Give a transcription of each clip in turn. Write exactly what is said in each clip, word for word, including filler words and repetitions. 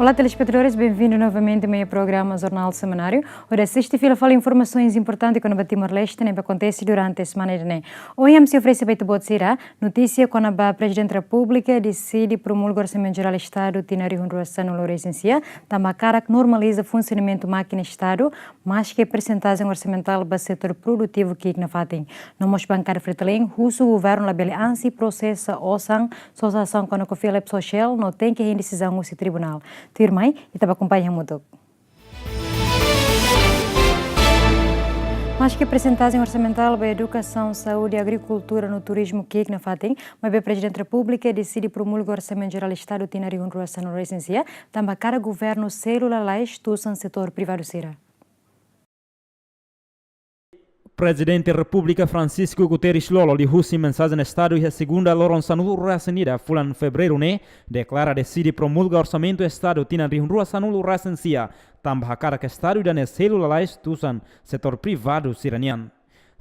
Olá, telespetadores, bem-vindo novamente ao meu programa Jornal Semanário. Hodi asiste fila fali informasaun importante kona-ba Timor-Leste ne'ebé akontese durante semana ida-ne'e. Ohin ami sei oferese ba ita-boot sira notísia kona-ba Prezidente Repúblika deside promulga Orsamentu Jerál Estadu tinan rihun rua sanulu resin sia, tanba hakarak normaliza funsionamentu mákina Estadu, maske persentajen orsamentál ba setór produtivu ki'ik nafatin. No mós bankada Fretilin husu governu labele ansi prosesa osan, sosa asaun kona-ba Philips Hochschild no tenke hein desizaun husi tribunál. Tuirmai, ita bá akompaña hamutuk. Maske persentajen orsamentál ba edukasaun, saúde, agrikultura no turizmu ki'ik nafatin, maibé Prezidente Repúblika deside promulga Orsamentu Jerál Estadu tinan rihun rua sanulu resin sia, tanba hakarak governu selu lalais tusan setór privadu sira. Prezidente Repúblika Francisco Guterres Lú-Olo liuhusi mensajen Estadu iha segunda loron sanulu resin ida fulan Fevereiru ne'e deklara deside promulga Orsamentu Estadu tinan rihun rua sanulu resin sia, tanba hakarak Estadu ida-ne'e selu lalais tusan setór privadu sira-nian.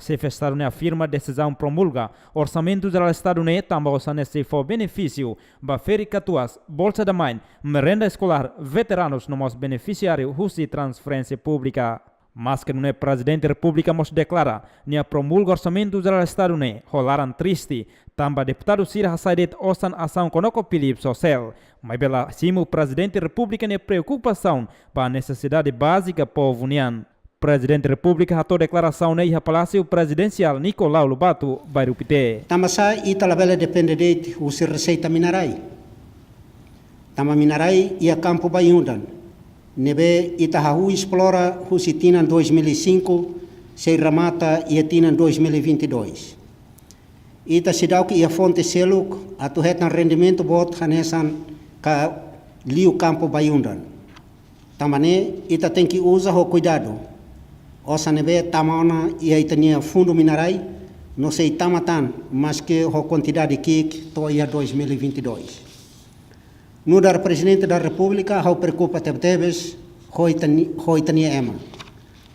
Xefe Estadu ne'e afirma desizaun promulga Orsamentu Jerál Estadu ne'e tanba osan ne'e sei fó benefísiu ba ferik-katuas, bolsa da mãe, merenda eskolár, veteranus no mós benefisiáriu husi transferénsia públika. Maske nune'e Prezidente Repúblika mós deklara nia promulga Orsamentu Jerál Estadu ne'e ho laran triste, tanba deputadu sira hasai de'it osan asaun kona-ba Philips Hochschild, maibé la simu Prezidente Repúblika nia preokupasaun ba nesesidade bázika povu nian. Prezidente Repúblika hato'o deklarasaun ne'e iha Palásiu Prezidensiál Nicolau Lobato, Bairru Pité. Tanba sá ita labele depende de'it husi reseita mina-rai? Tanba mina-rai iha kampu Bayu-Undan, ne'ebé ita hahú esplora husi tinan dois mil e cinco, sei remata iha tinan dois mil e vinte e dois. Ita seidauk iha fonte seluk atu hetan rendimentu boot hanesan ka liu kampu Bayu-Undan. Tanba ne'e ita tenke uza ho kuidadu osan ne'ebé tama ona iha ita-nia fundu mina-rai, no sei tama tan maske ho kuantidade ki'ik to'o iha dois mil e vinte e dois. Nu'udar Prezidente da Repúblika, ha'u preokupa tebetebes ho ita-ni-, ho ita-nia ema.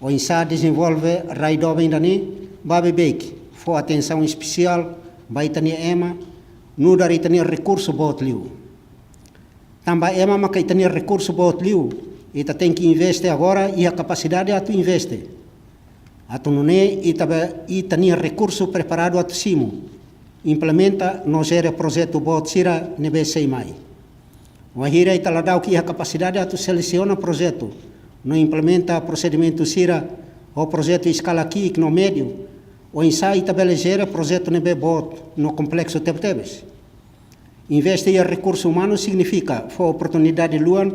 Oinsá dezenvolve rai doben ida-ne'e ba beibeik, fó atensaun espesiál ba ita-nia ema, nu'udar ita-nia rekursu boot liu. Tanba ema maka ita-nia rekursu boot liu, ita tenke investe agora iha kapasidade atu investe. Atu nune'e ita be, ita-nia rekursu preparadu atu simu, implementa no jere projetu boot sira ne'ebé sei mai. Wainhira ita ladauk iha kapasidade atu selesiona projetu no implementa prosedimentu sira ho projetu eskala ki'ik no médiu, oinsá ita bele jere projetu ne'ebé boot no kompleksu tebetebes. Investe iha rekursu umanu signifika fó oportunidade luan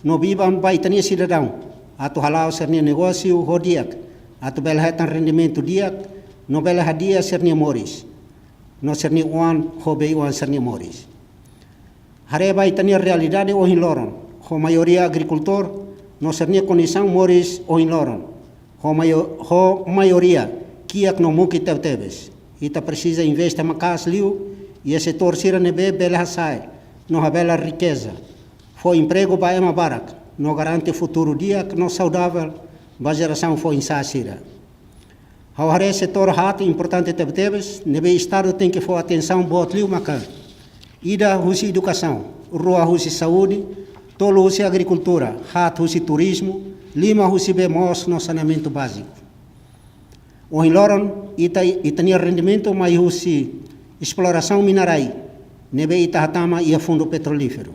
no biban ba ita-nia sidadaun atu hala'o sira-nia negósiu ho di'ak, atu bele hetan rendimentu di'ak, no bele hadi'a sira-nia moris, no sira-nia oan ho bei-oan sira-nia moris. Haree ba ita-nia realidade ohin loron, ho maioria agrikultór, no sira-nia kondisaun moris ohin loron, ho maio-, ho maioria kiak no mukit tebetebes. Ita presiza investe maka'as liu iha setór sira ne'ebé bele hasa'e no habelar rikeza, fó empregu ba ema barak, no garante futuru di'ak no saudavel ba jerasaun foin-sa'e sira. Ha'u haree setór haat importante tebetebes ne'ebé Estadu tenke fó atensaun boot liu maka: ida husi edukasaun, rua husi saúde, tolu husi agrikultura, haat husi turizmu, lima husi bee moos no saneamentu báziku. Ohin loron, ita, ita-nia rendimentu mai husi esplorasaun mina-rai ne'ebé ita hatama iha fundu petrolíferu.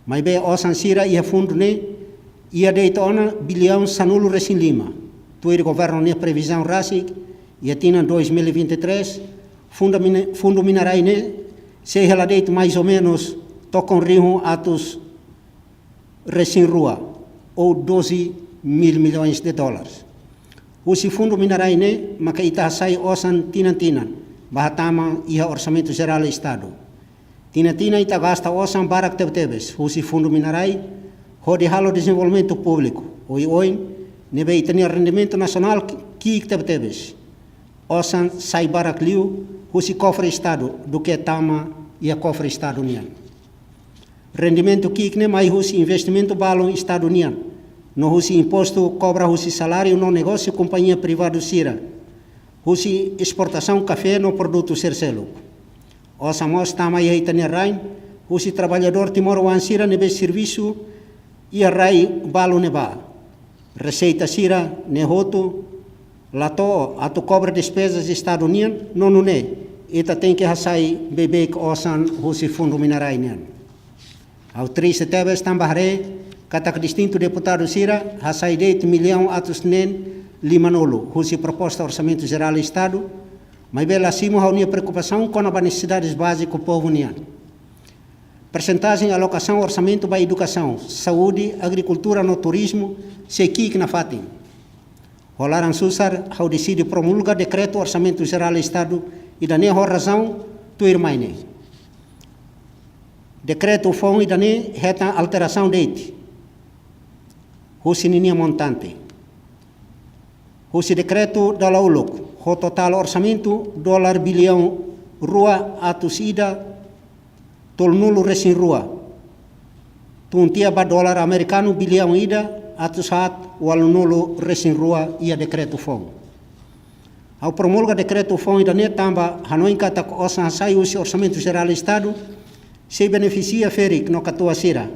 Maibé osan sira iha fundu ne'e iha de'it ona biliaun sanulu resin lima. Tuir governu nia previzaun rasik, iha tinan dois mil e vinte e três, funda mina-, fundu mina-rai ne'e sei hela de'it mais ou menus tokon rihun atus resin rua, ou doze mil milhões de dólares. Husi fundu mina-rai ne'e maka ita hasai osan tinan-tinan, ba hatama iha Orsamentu Jerál Estadu. Tinan-tinan ita gasta osan barak tebetebes husi fundu mina-rai hodi halo dezenvolvimentu públiku. Oioin ne'ebé ita-nia rendimentu nasionál ki-, ki'ik tebetebes. Osan sai barak liu husi kofre Estadu duké tama iha kofre Estadu nian. Rendimentu ki'ik ne'e mai husi investimentu balun Estadu nian, no husi impostu kobra husi saláriu no negósiu kompañia privadu sira, husi esportasaun kafé no produtu sira seluk. Osan mós tama iha ita-nia rain husi traballadór timoroan sira ne'ebé servisu iha rai balu ne'ebá. Reseita sira-ne'e hotu la to'o atu kobre despezas Estadu nian, no nune'e ita tenke hasai beibeik osan husi Fundu Minerai nian. Ha'u triste tebes tanba haree katak distintu deputadu sira hasai de'it millaun atus neen limanulu husi proposta Orsamentu Jerál Estadu, maibé la simu ha'u-nia preokupasaun kona-ba nesesidades báziku povu nian. Persentajen alokasaun orsamentu ba edukasaun, saúde, agrikultura no turizmu sei ki'ik nafatin. Ho laran susar, ha'u deside promulga dekretu Orsamentu Jerál Estadu ida-ne'e ho razaun tuirmai ne'e. Dekretu foun ida-ne'e hetan alterasaun de'it husi ninia montante. Husi dekretu dala uluk, ho totál orsamentu dolar billaun rua atus ida tolunulu resin rua, tun tiha ba dolar amerikanu billaun ida atus haat ualunulu resin rua iha dekretu foun. Ha'u promulga dekretu foun ida-ne'e tanba hanoin katak osan hasai husi Orsamentu Jerál Estadu sei benefisia ferik no katuas sira,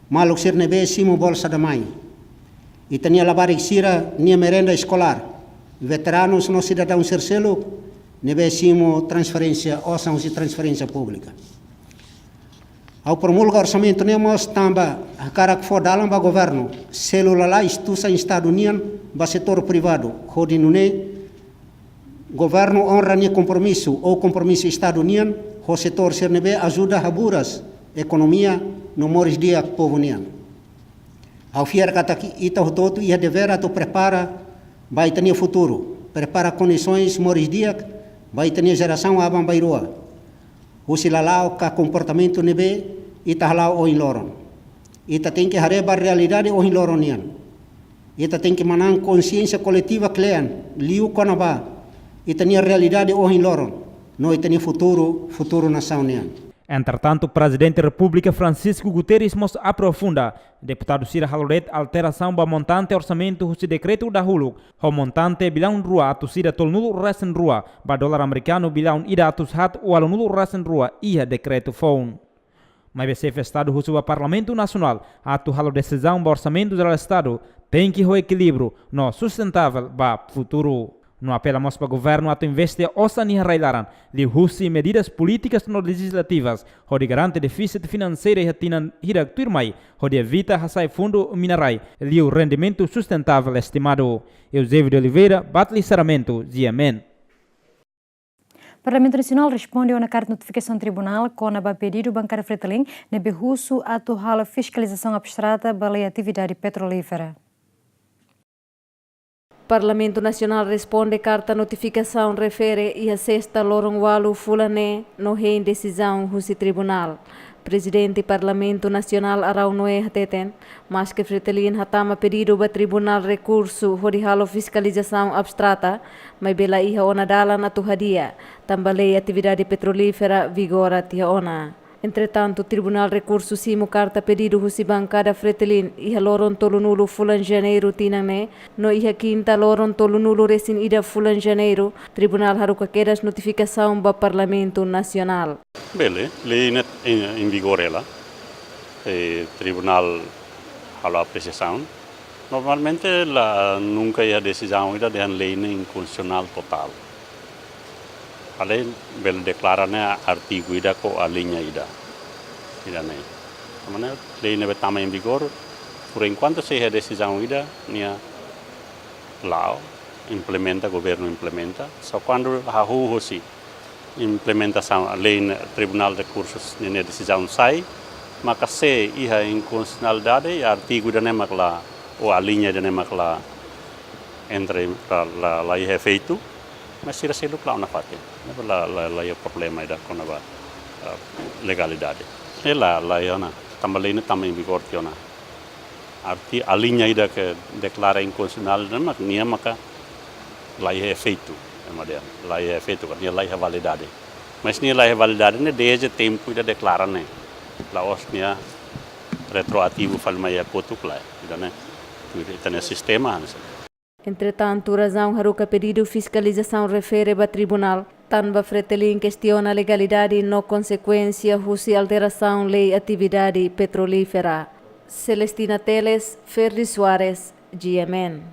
maluk sira ne'ebé simu Bolsa da Mãe, ita-nia labarik sira-nia merenda eskolár, veteranus no sidadaun sira seluk ne'ebé simu transferénsia, osan husi transferénsia públika. Ha'u promulga orsamentu ne'e mós tanba hakarak fó dalan ba governu selu lalais tusan Estadu nian ba setór privadu, hodi nune'e governu onra nia kompromisu ou kompromisu Estadu nian ho setór sira ne'ebé ajuda haburas ekonomia no moris di'ak povu nian. Ha'u fiar katak ita hotu-hotu iha devér atu prepara ba ita-nia futuru, prepara kondisoens moris di'ak ba ita-nia jerasaun aban-bainrua, husi lala'ok ka komportamentu ne'ebé ita hala'o ohin loron. Ita tenke haree ba realidade ohin loron nian. Ita tenke manán konsiénsia koletiva kle'an liu kona-ba ita-nia realidade ohin loron no ita-nia futuru, futuru nasaun nian. Entretantu, Prezidente Repúblika Francisco Guterres mós aprofunda deputadu sira halo de'it alterasaun ba montante orsamentu husi dekretu dahuluk, ho montante billaun rua atus ida tolunulu resin rua ba dolar amerikanu billaun ida atus haat ualunulu resin rua iha dekretu foun. Maibé Xefe Estadu husu ba Parlamentu Nasionál atu halo desizaun ba Orsamentu Jerál Estadu tenke ho ekilíbriu no sustentável ba futuru. No apela mós ba governu atu investe osan iha rai-laran, liuhusi medidas polítikas no lejizlativas, hodi garante defísit finanseiru iha tinan hirak tuirmai, hodi evita hasai fundu minerai liu rendimentu sustentável estimadu. Eusébio de Oliveira, Batli Sarmento, G M N. Parlamentu Nasionál responde ona karta notifikasaun tribunál kona-ba pedidu bankada Fretilin ne'ebé husu atu halo fiskalizasaun abstrata ba lei atividade petrolífera. Parlamentu Nasionál responde karta notifikasaun refere iha sesta loron ualu fulan ne'e no hein desizaun husi tribunál. Prezidente Parlamentu Nasionál Araújo Noé hateten, maske Fretilin hatama pedidu ba Tribunál Rekursu hodi halo fiskalizasaun abstrata, maibé la iha ona dalan atu hadi'a, tanba lei atividade petrolífera vigora tiha ona. Entretantu, Tribunál Rekursu simu karta pedidu husi bankada Fretilin iha loron tolunulu fulan Janeiru tinan ne'e, no iha kinta loron tolunulu resin ida fulan Janeiru, Tribunál haruka kedas notifikasaun ba Parlamentu Nasionál. Bele, lei ne'e em, em vigor ela. E tribunál halo apresiasaun. Normalmente la nunka iha desizaun ida dehan lei ne'e inkonstitusionál totál. Além bele deklara ne'e artigu ida ka aliña ida. Ida ne'e. Tanba ne'e lei ne'ebé tama em vigor, por enquanto sei iha desizaun ida, nia la'o implementa, governu implementa. Só kuandu hahú husi implementasaun lei ne'e, Tribunál Rekursu ninia desizaun sai, maka se iha inkonstitusionalidade, iha artigu ida ne'e mak la, ou aliña ida ne'e mak la, entre la, la, la iha efeitu, mas sira seluk la'o nafatin. La, la, la iha problema ida kona-ba, ah, legalidade. E la, la iha ona, tanba lei ne'e tama em vigor tiha ona. Arti aliña ida ke deklara inkonstitusionál ne'e mak nia maka la iha efeitu, ema dehan, la iha efeitu, ka nia la iha validade. Mas nia la iha validade ne'e dezde tempu ida deklara ne'e. La'ós nia retroativu fali mai iha kotuk lae, ida ne'e. Tuir ita-nia sistema, hanesan. Entretantu, razaun haruka pedidu fiskalizasaun refere ba tribunál, tanba Fretilin kestiona legalidade no konsekuénsia husi alterasaun lei atividade petrolífera. Celestina Teles, Ferdi Soares, G M N.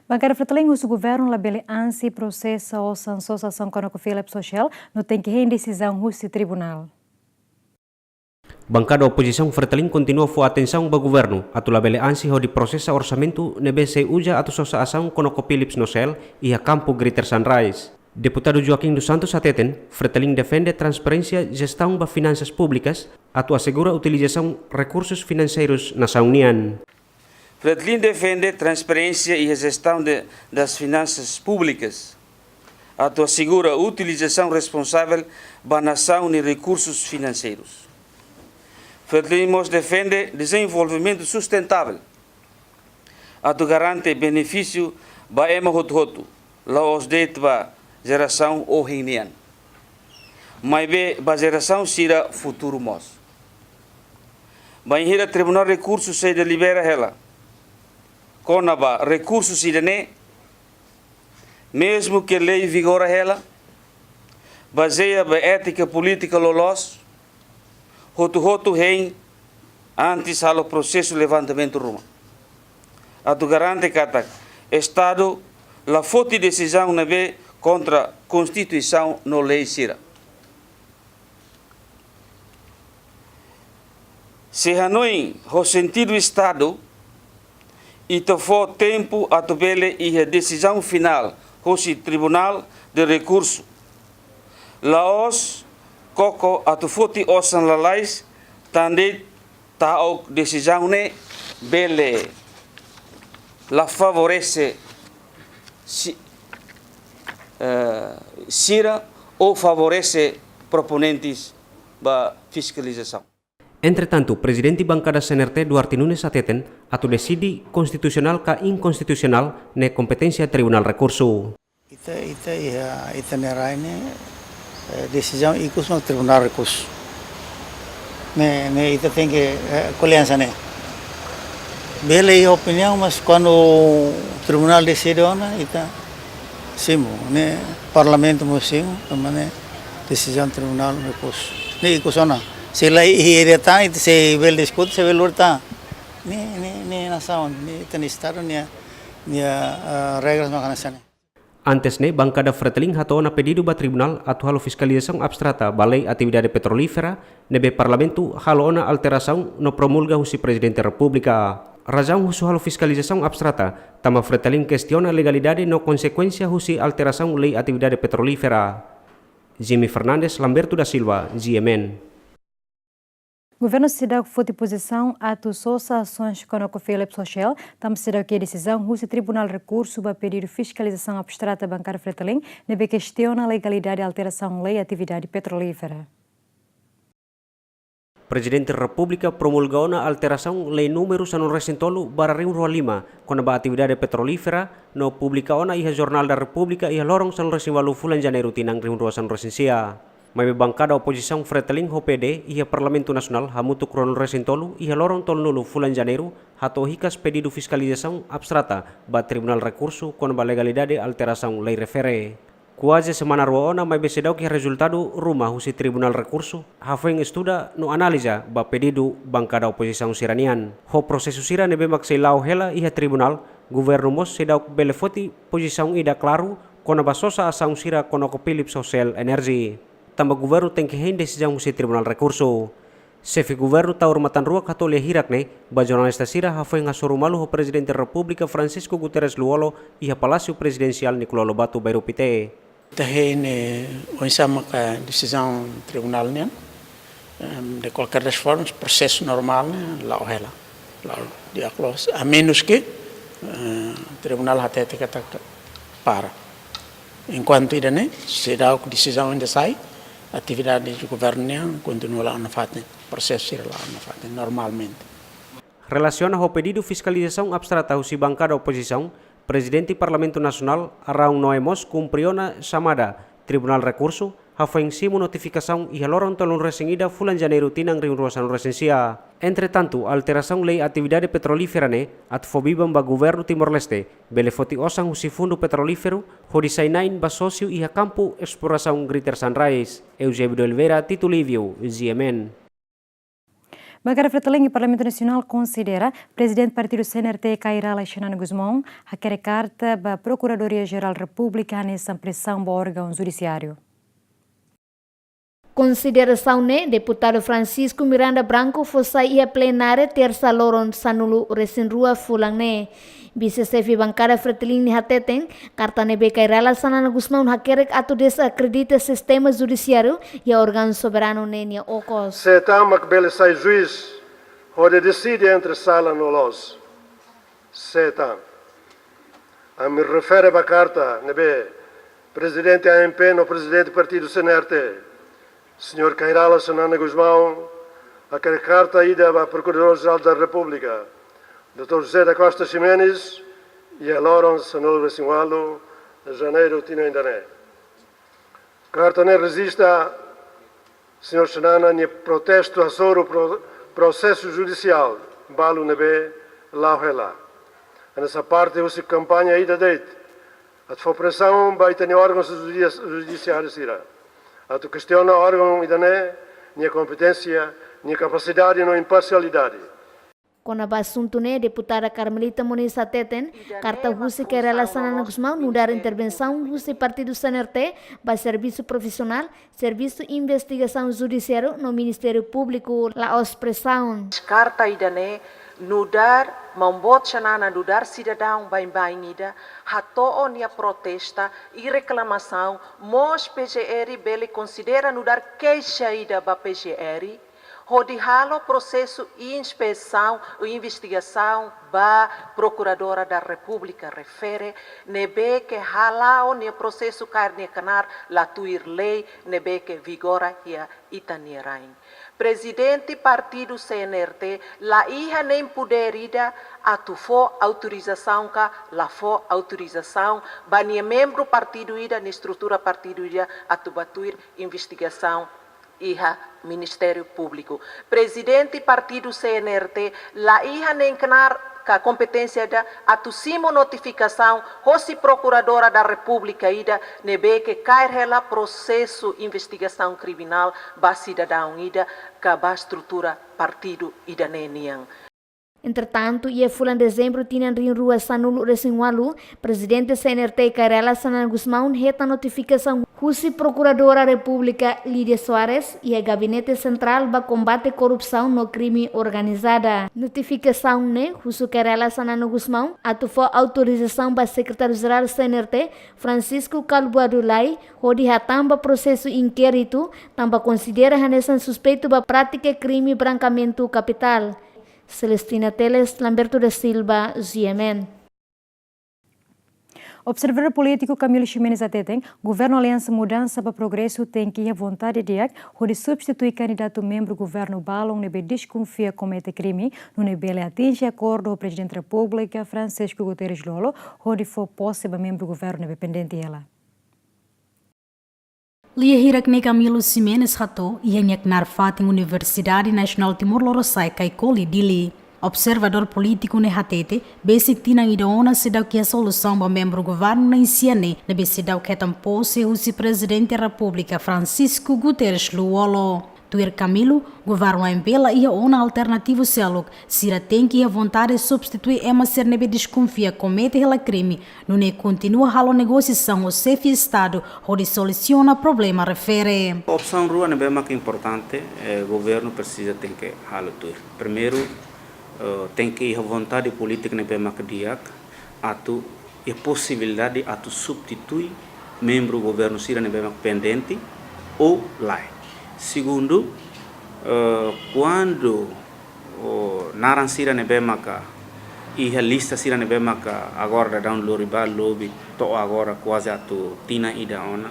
Bankada Fretilin husu governu labele ansi prosesa osan sosa asaun kona-ba Philips Hochschild no tenke hein desizaun husi tribunál. Bankada opozisaun Fretilin kontinua fó atensaun ba governu atu labele ansi hodi prosesa orsamentu ne'ebé sei uza atu sosa asaun kona-ba Philips no Shell iha kampu Greater Sunrise. Deputadu Joaquim dos Santos hateten, Fretilin defende transparénsia jestaun ba finansas públikas atu asegura utilizasaun rekursus finanseirus nasaun nian. Fretilin defende transparénsia iha jestaun de, das finansas públikas, atu asegura utilizasaun responsavel ba nasaun nia rekursus finanseirus. Fretilin mós defende dezenvolvimentu sustentável, atu garante benefísiu ba ema hotu-hotu, la'ós de'it ba jerasaun ohin nian, maibé ba jerasaun sira futuru mós. Bainhira Tribunál Rekursu sei delibera hela kona-ba rekursu sira-ne'e, mezmu ke lei vigora hela, bazeia ba étika polítika loloos, hotu-hotu hein antes halo prosesu levantamentu ruma, atu garante katak Estadu la foti desizaun ne'ebé kontra Konstituisaun no lei sira. Se hanoin ho sentidu Estadu, ita fó tempu atu bele iha desizaun finál husi Tribunál de Rekursu. La'ós koko atu foti osan lalais, tan de'it ta'uk desizaun ne'e bele la favorese si-, eh, sira ou favorese proponentes ba fiskalizasaun. Entretantu, Prezidente Bankada C N R T Duarte Nunes hateten, atu deside konstitusionál ka inkonstitusionál ne'e kompeténsia Tribunál Rekursu. Ita, ita, iha, ita-nia rai ne'e, eh, desizaun ikus mak Tribunál Rekursu. Ne'e, ne'e ita tenke, eh, ko'alia hanesan ne'e. Bele iha opiniaun, mas kuandu tribunál deside ona, ita simu, ne'e parlamentu mós simu, tanba ne'e desizaun Tribunál Rekursu. Ne'e ikus ona. Se la iha ida tan, ita sei bele diskute, sei bele lori tan. Ne'e, ne'e, ne'e nasaun, ne'e ita-nia Estadu, ne'e, ne'e, eh, regras mak hanesan ne'e. Antes ne'e, Bankada Fretilin hato'o ona pedidu ba tribunál atu halo fiskalizasaun abstrata ba lei atividade petrolífera, ne'ebé Parlamentu halo ona alterasaun no promulga husi Prezidente Repúblika. Razaun husu halo fiskalizasaun abstrata, tanba Fretilin kestiona legalidade no konsekuénsia husi alterasaun lei atividade petrolífera. Jimmy Fernandes, Lamberto da Silva, G M N. Governu seidauk foti pozisaun atu sosa asaun kona-ba Philips Hochschild, tanba seidauk iha desizaun husi Tribunál Rekursu ba pedidu fiskalizasaun abstrata Bankada Fretilin, ne'ebé kestiona legalidade alterasaun lei atividade petrolífera. Prezidente Repúblika promulga ona alterasaun lei númeru sanulu-resin-tolu barra rihun rua lima, kona-ba atividade petrolífera, no publika ona iha Jornál da Repúblika iha loron sanulu-resin-ualu fulan Janeiru tinan rihun rua sanulu-resin-sia. Maibé bankada opozisaun Fretilin ho P D iha Parlamentu Nasionál hamutuk ruanulu-resin-tolu iha loron tolunulu fulan Janeiru hato'o hikas pedidu fiskalizasaun abstrata ba Tribunál Rekursu kona-ba legalidade alterasaun lei refere. Kuaze semana rua ona maibé seidauk iha rezultadu ruma husi Tribunál Rekursu hafoin estuda no analiza ba pedidu bankada opozisaun sira-nian. Ho prosesu sira ne'ebé mak sei la'o hela iha tribunál, governu mós seidauk bele foti pozisaun ida klaru kona-ba sosa asaun sira kona-ba Philips ho Shell Energy. Tanba governu tenke hein desizaun husi Tribunál Rekursu. Xefe governu Taur Matan Ruak hato'o lia hirak ne'e ba jornalista sira hafoin hasoru malu ho Prezidente Repúblika Francisco Guterres Lú-Olo iha Palásiu Prezidensiál Nicolau Lobato, Bairru Pité. Ita hein, eh, oinsá maka desizaun tribunál nian, em, de qualquer das formas, prosesu normál ne'e la'o hela, la'o di'ak loos, a menos que, eh, tribunál hatete katak para. Enkuantu ida-ne'e, seidauk desizaun ida sai, atividade governu nian kontinua la'o nafatin, prosesu sira la'o nafatin normalmente. Relasiona ho pedidu fiskalizasaun abstrata husi bankada opozisaun, Prezidente Parlamentu Nasionál, Araun Noé mós kumpre ona xamada Tribunál Rekursu, hafoin simu notifikasaun iha loron tolunulu-resin-ida fulan Janeiru tinan rihun rua sanulu-resin-sia. Entretantu, alterasaun lei atividade petrolífera ne'e atu fó biban ba governu Timor-Leste bele foti osan husi fundu petrolíferu hodi sai na'in ba sósiu iha kampu esplorasaun Greater Sunrise. Eusébio de Oliveira, Tito Lívio, G M N. Bankada Fretilin iha Parlamentu Nasionál konsidera Prezidente Partidu C N R T Kay Rala Xanana Gusmão hakerek karta ba Prokuradoria Jerál Repúblika hanesan presaun ba órgaun judisiáriu. Konsiderasaun ne'e Deputadu Francisco Miranda Branco fó sai iha plenária Tersa loron sanulu resin rua fulan ne'e. Vise-Xefe Bankada Fretilin ne'e hateten, karta ne'ebé Kay Rala Xanana Gusmão hakerek atu dezakredita sistema judisiáriu iha órgaun soberanu ne'e nia okos. Sé tan mak bele sai juís hodi deside entre sala no loos? Sé tan? Ami refere ba karta ne'ebé Prezidente A M P no Prezidente Partidu C N R T, Señór Kay Rala Xanana Gusmão, hakerek karta ida ba Prokuradór Jerál da Repúblika, doutór José da Costa Ximenes, iha loron sanulu resin ualu Janeiru tinan ida-ne'e. Karta ne'e rejista Señór Xanana nia protestu hasoru pro-, prosesu judisiál balu ne'ebé la'o hela. Hanesan parte husi kampaña ida de'it atu fó presaun ba ita-nia órgaun judis-, judisiáriu sira atu kestiona órgaun ida-ne'e nia kompeténsia, nia kapasidade no imparsialidade. Kona-ba asuntu ne'e, Deputada Carmelita Moniz hateten, karta husi Kay Rala Xanana Gusmão nu'udar intervensaun husi Partidu C N R T ba servisu profisionál, servisu investigasaun judisiáriu no Ministériu Públiku, la'ós presaun. Karta ida-ne'e nu'udar maun-boot Xanana nu'udar sidadaun baibain ida hato'o nia protesta i reklamasaun, mós P G R bele konsidera nu'udar keixa ida ba P G R, hodi halo prosesu inspesaun ou investigasaun ba Prokuradora da Repúblika refere, ne'ebé ke hala'o nia prosesu kaer nia knaar la tuir lei ne'ebé ke vigora iha ita-nia rain. Prezidente Partidu C N R T la iha nein podér ida atu fó autorizasaun ka la fó autorizasaun ba nia membru partidu ida, nia estrutura partidu ida atu bá tuir investigasaun iha Ministériu Públiku. Prezidente Partidu C N R T la iha nein knaar ka kompeténsia ida atu simu notifikasaun hosi Prokuradora da Repúblika ida ne'ebé ke kaer hela prosesu investigasaun kriminál ba sidadaun ida ka ba estrutura partidu ida-ne'e nian. Entretantu, iha fulan Dezembru tinan rihun rua sanulu resin ualu, Prezidente C N R T Kay Rala Xanana Gusmão hetan notifikasaun husi Prokuradora Repúblika Lídia Soares iha Gabinete Sentrál ba Kombate Korrupsaun no Krime Organizada. Notifikasaun ne'e husu Kay Rala Xanana Gusmão atu fó autorizasaun ba Sekretáriu Jerál C N R T, Francisco Calbuado Lay, hodi hatán ba prosesu inkéritu, tanba konsidera hanesan suspeitu ba prátika krime brankamentu kapitál. Celestina Teles, Lamberto da Silva, G M N. Observadór polítiku Camilo Ximenes hateten, Governu Aliansa Mudansa ba Progresu tenke iha vontade di'ak hodi substitui kandidatu membru governu balun ne'ebé deskonfia komete krime, nune'e bele atinje akordu ho Prezidente Repúblika Francisco Guterres Lú Olo, hodi fó pose ba membru governu ne'ebé pendente hela. Lia hirak ne'e Camilo Ximenes hato'o iha nia knaar fatin Universidade Nasionál Timor Lorosa'e, Caicoli, Dili. Observadór polítiku ne'e hatete, besik tinan ida ona seidauk iha solusaun ba membru governu na'in-sia ne'e, ne'ebé seidauk hetan pose husi Prezidente Repúblika Francisco Guterres Lú Olo. Tuir Camilo, governu A M P la iha ona alternativu seluk, sira tenke iha vontade substitui ema sira ne'ebé deskonfia komete hela krime, nune'e kontinua halo negosiasaun ho xefe Estadu hodi solusiona problema refere. Opsaun rua ne'ebé mak importante, eh, governu presiza tenke halo tuir. Primeiru, eh, tenke iha vontade polítika ne'ebé mak di'ak, atu iha posibilidade atu substitui membru governu sira ne'ebé mak pendente ou lae. Segundu, eh, kuandu, oh, naran sira ne'ebé maka iha lista sira ne'ebé maka agora daudaun lori ba lobi to'o agora kuaze atu tinan ida ona,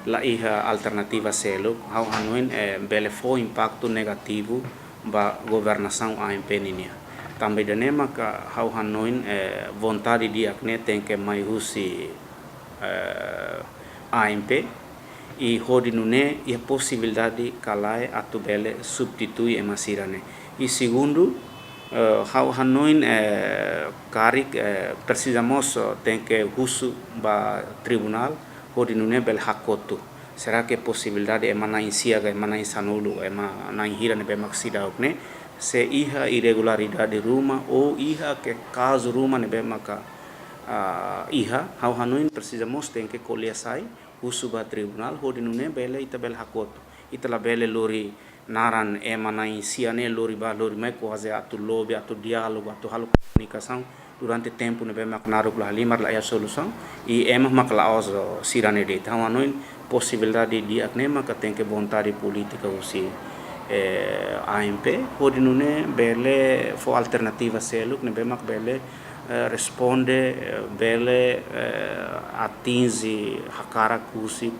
la iha alternativa seluk, ha'u hanoin, eh, bele fó impaktu negativu ba governasaun A M P ninian. Tanba ida-ne'e maka ha'u hanoin, eh, vontade di'ak ne'e tenke mai husi, eh, A M P, i hodi nune'e iha posibilidade ka lae atu bele substitui ema sira-ne'e. I segundu, eh, ha'u hanoin, eh, karik, eh, presiza mós, eh, tenke husu ba tribunál, hodi nune'e bele hakotu. Será que posibilidade ema na'in-sia ka ema na'in-sanulu, ema na'in-hira ne'ebé mak seidauk ne'e, Se iha irregularidade ruma ou iha kazu ruma ne'ebé maka, ah, iha, ha'u hanoin presiza mós tenke ko'alia sai, husu ba tribunál, hodi nune'e bele ita bele hakotu. Ita labele lori naran ema na'in-sia ne'e lori bá lori mai kuaze atu lobi, atu diálogu, atu halo komunikasaun durante tempu ne'ebé mak naruk la halimar, la iha solusaun, i ema mak la'ós sira-ne'e de'it. Ha'u hanoin posibilidade di'ak ne'e maka tenke vontade polítika husi, eh, A M P, hodi nune'e bele fó alternativa seluk ne'ebé mak bele, eh, responde, eh, bele, eh, atinje hakarak husi,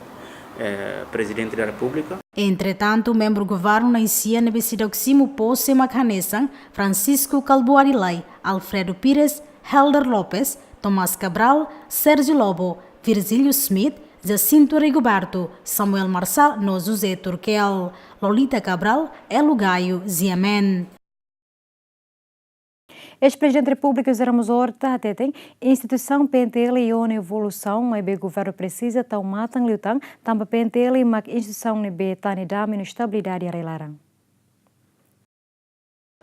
eh, Prezidente da Repúblika. Entretantu, membru governu na'in-sia ne'ebé seidauk simu pose mak hanesan Francisco Kalbuari Lay, Alfredo Pires, Helder Lopes, Tomás Cabral, Sérgio Lobo, Virgílio Schmidt, Jacinto Rigoberto, Samuel Marçal no José Turkel. Lolita Cabral, Elo Gaio, G M N. Eis-Prezidente Repúblika José Ramos Horta hateten, instituisaun P N T L iha ona evolusaun, maibé governu presiza tau matan liután, tanba P N T L mak instituisaun ne'ebé tane dame no estabilidade iha rai-laran.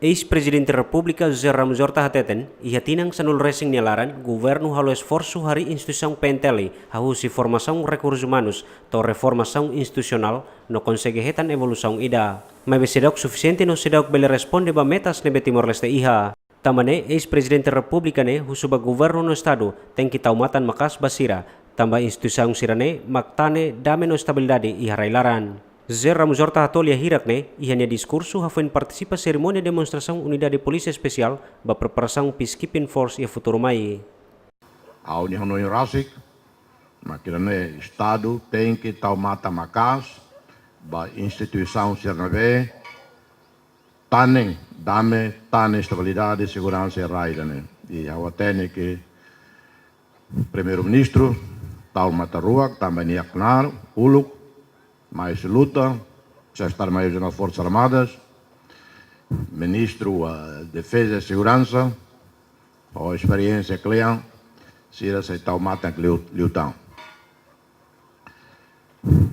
Eis-Prezidente Repúblika José Ramos Horta hateten, iha tinan sanulu-resin nia laran, governu halo esforsu harii instituisaun P N T L, hahú husi formasaun rekursus umanus, to'o reformasaun institusionál, no konsege hetan evolusaun ida. Maibé seidauk sufisiente no seidauk bele responde ba metas ne'ebé Timor-Leste iha. Tanba ne'e, eis-Prezidente Repúblika ne'e husu ba governu no Estadu tenke tau matan maka'as ba sira, tanba instituisaun sira-ne'e mak tane dame no estabilidade iha rai-laran. José Ramos Horta hato'o lia hirak ne'e iha nia diskursu hafoin partisipa serimónia demonstrasaun Unidade Polísia Espesiál ba preparasaun Peacekeeping Force iha futuru mai. Ha'u-nia hanoin rasik, mak ida-ne'e Estadu tenke tau matan maka'as ba instituisaun sira ne'ebé tane dame, tane estabilidade, seguransa iha rai ida-ne'e. I ha'u hatene ke Primeiru-Ministru tau matan-ruak, tanba nia knaar uluk, mais luta, Sekretaru-Maiór Jerál Forsas Armadas, Ministru, ah, Defeza i Seguransa, ho esperiénsia kle'an, sira sei tau matan liu-, liután.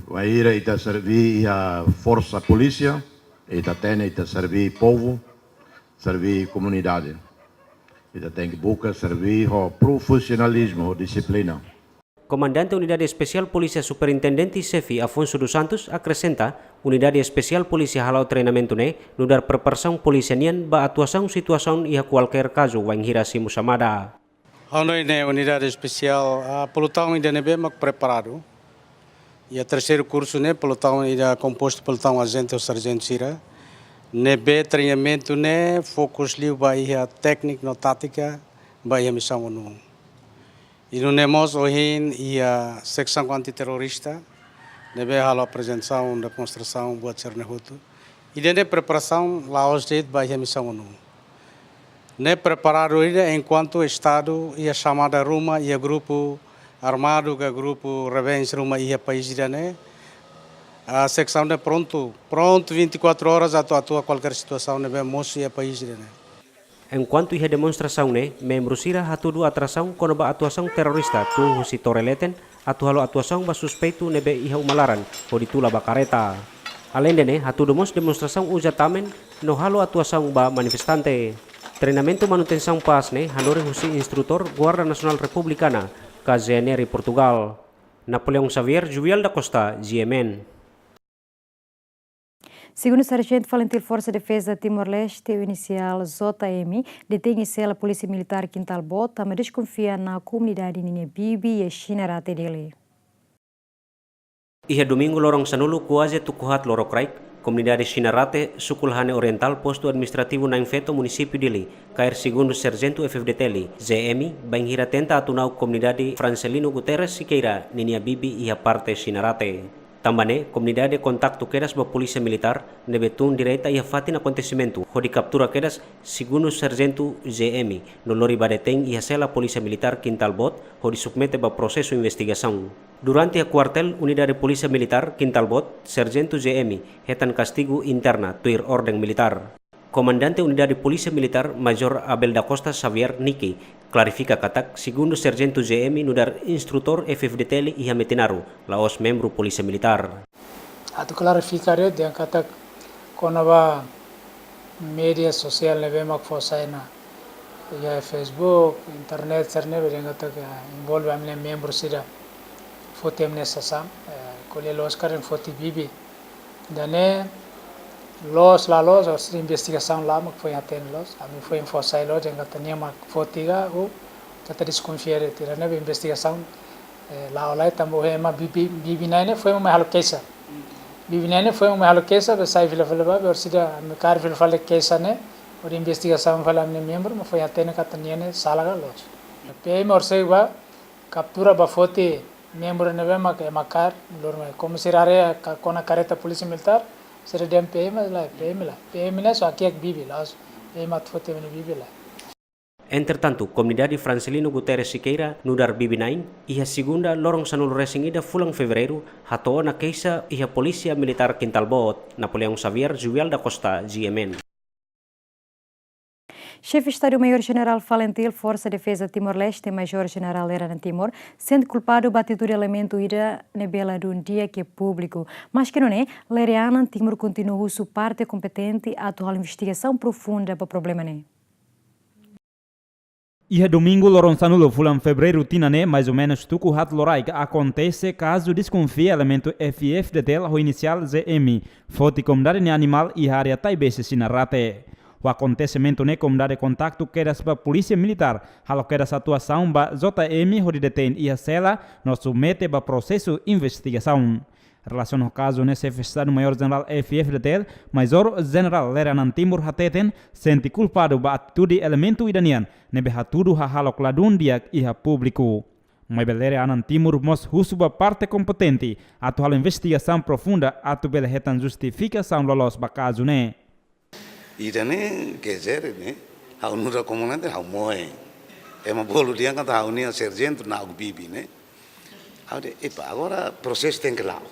Wainhira ita serví iha forsa polísia, ita hatene ita serví povu, serví komunidade. Ita tenke buka serví ho profisionalizmu, ho dixiplina. Komandante Unidade Espesiál Polísia Superintendente Xefe Afonso dos Santos akresenta, Unidade Espesiál Polísia hala'o treinamentu ne'e nu'udar preparasaun polísia nian ba atuasaun situasaun iha kualkér kazu wainhira simu xamada. Hanoin ne'e Unidade Espesiál, ah, pelotaun ida ne'ebé mak preparadu. Iha terseiru kursu ne'e pelotaun ida kompostu pelotaun ajente ho sarjentu sira. Ne'ebé treinamentu ne'e fokus liu ba iha tékniku no tátika, ba iha misaun ONU. I nune'e mós ohin iha seksaun antiterrorista, ne'ebé halo aprezentasaun, demonstrasaun, buat sira-ne'e hotu. Ida-ne'e preparasaun la'ós de'it ba iha misaun ONU. Ne'e preparadu ida enkuantu Estadu iha xamada ruma, iha grupu armadu ka grupu rebeldes ruma iha país ida-ne'e. Ah, seksaun ne'e prontu, prontu vinte e quatro horas atu atua kualkér situasaun ne'ebé mosu iha país ida-ne'e. Enkuantu iha demonstrasaun ne'e, membru sira hatudu atrasaun kona-ba atuasaun terrorista tun husi Torre Leten, atu halo atuasaun ba suspeitu ne'ebé iha uma laran, hodi tula ba kareta. Aleinde ne'e, hatudu mós demonstrasaun uza tamen, no halo atuasaun ba manifestante. Treinamentu manutensaun pás ne'e, hanorin husi instrutór Guarda Nasionál Republikana, ka G N R Portugal. Napoleão Xavier, Juvial da Costa, G M N. Segundu Sarjentu Falintil Forsa Defeza Timor-Leste, inisiál J M, detein iha sela Polísia Militár Kintalbot, tanba deskonfia ona komunidade ninia bibi iha Xinarate, Dili. Iha domingu loron sanulu kuaze tuku haat lorokraik, komunidade Xinarate, suku Lahane Orientál, postu administrativu Nain Feto, munisípiu Dili, kaer segundu sarjentu F-FDTL, J M, bainhira tenta atu na'ok komunidade Francelino Guterres Siqueira ninia bibi iha parte Xinarate. Tanba ne'e, komunidade kontaktu kedas ba polísia militár ne'ebé tun direta iha fatin akontesimentu, hodi kaptura kedas segundu sarjentu J M, no lori ba detein iha sela Polísia Militár Kintalbot, hodi submete ba prosesu investigasaun. Durante iha kuartél Unidade Polísia Militár Kintalbot, Sarjentu J M hetan kastigu interna tuir orden militár. Komandante Unidade Polísia Militár, Major Abel da Costa Xavier Niki, klarifika katak segundu Sarjentu J M nu'udar instrutór F-FDTL iha Metinaro, la'ós membru Polísia Militár. Atu klarifika de'it dehan katak kona-ba Média sosiál ne'ebé mak fó sai ona, iha Facebook, internet sira-ne'e, bele dehan katak envolve ami-nia membru sira foti ami-nia sasán, eh, ko'alia loos karik foti bibi. Ida-ne'e loos la loos, orsida investigasaun la'o mak foin hatene loos. Ami foin fó sai loos, dehan katak nia mak foti ka, ou katak deskonfia de'it. Ida-ne'e ba investigasaun, eh, la'o lai, tanba ema bibi, bibi na'in ne'e foin ema mai halo keixa. Bibi na'in ne'e foin ema mai halo keixa, be sai fila-fila ba, be orsida ami kaer fila fali keixa ne'e, hodi investigasaun fali ami-nia membru, mak foin hatene katak nia ne'e sala ka loos. PM orsida ba, kaptura ba foti membru ne'ebé mak ema kaer, lor mai. Komu sira haree ka kona kareta polísia militár, sira dehan PM la, PM la. PM ne'e só hakiak bibi, la'ós PM atu foti ema nia bibi lae. Entretantu, komunidade Francelino Guterres Siqueira, nu'udar bibi na'in, iha segunda, loron sanulu-resin-ida fulan Fevereiru, hato'o ona keixa iha Polísia Militár Quintal Boot. Napoleão Xavier, Julial da Costa, G M N. Xefe Estadu-Maiór Jenerál FALINTIL, Forsa Defeza Timor-Leste, Majór Jenerál Lere Anan Timur, sente kulpadu ba atitude elementu ida ne'ebé ladún di'ak iha públiku. Maske nune'e, Lere Anan Timur kontinua husu parte kompetente atu halo investigasaun profunda ba problema ne'e. Iha domingu loron sanulu fulan Fevereiru tinan ne'e, mais ou menus tuku haat loraik, akontese kazu deskonfia elementu F I F-DTL ho inisiál Z M, foti komunidade nia animál iha área Taibesi Sinarate. Ho akontesimentu ne'e komunidade kontaktu kedas ba Polísia Militár, halo kedas autuasaun ba J M hodi detein iha sela, no submete ba prosesu investigasaun. Relasiona ho kazu ne'e, Xefe Estadu-Maiór Jenerál F I F-DTL, Majór Jenerál Lere Anan Timur hateten, sente kulpadu ba atitude elementu ida nian, ne'ebé hatudu hahalok ladún di'ak iha públiku. Maibé Lere Anan Timur mós husu ba parte kompetente atu halo investigasaun profunda atu bele hetan justifikasaun loloos ba kazu ne'e. Ida-ne'e, quer dizer, ne'e, ha'u nu'udar komandante, ha'u moe. Ema bolu dehan katak ha'u-nia sarjentu na'ok bibi, ne'e. Ha'u dehan, epa, agora prosesu tenke la'o.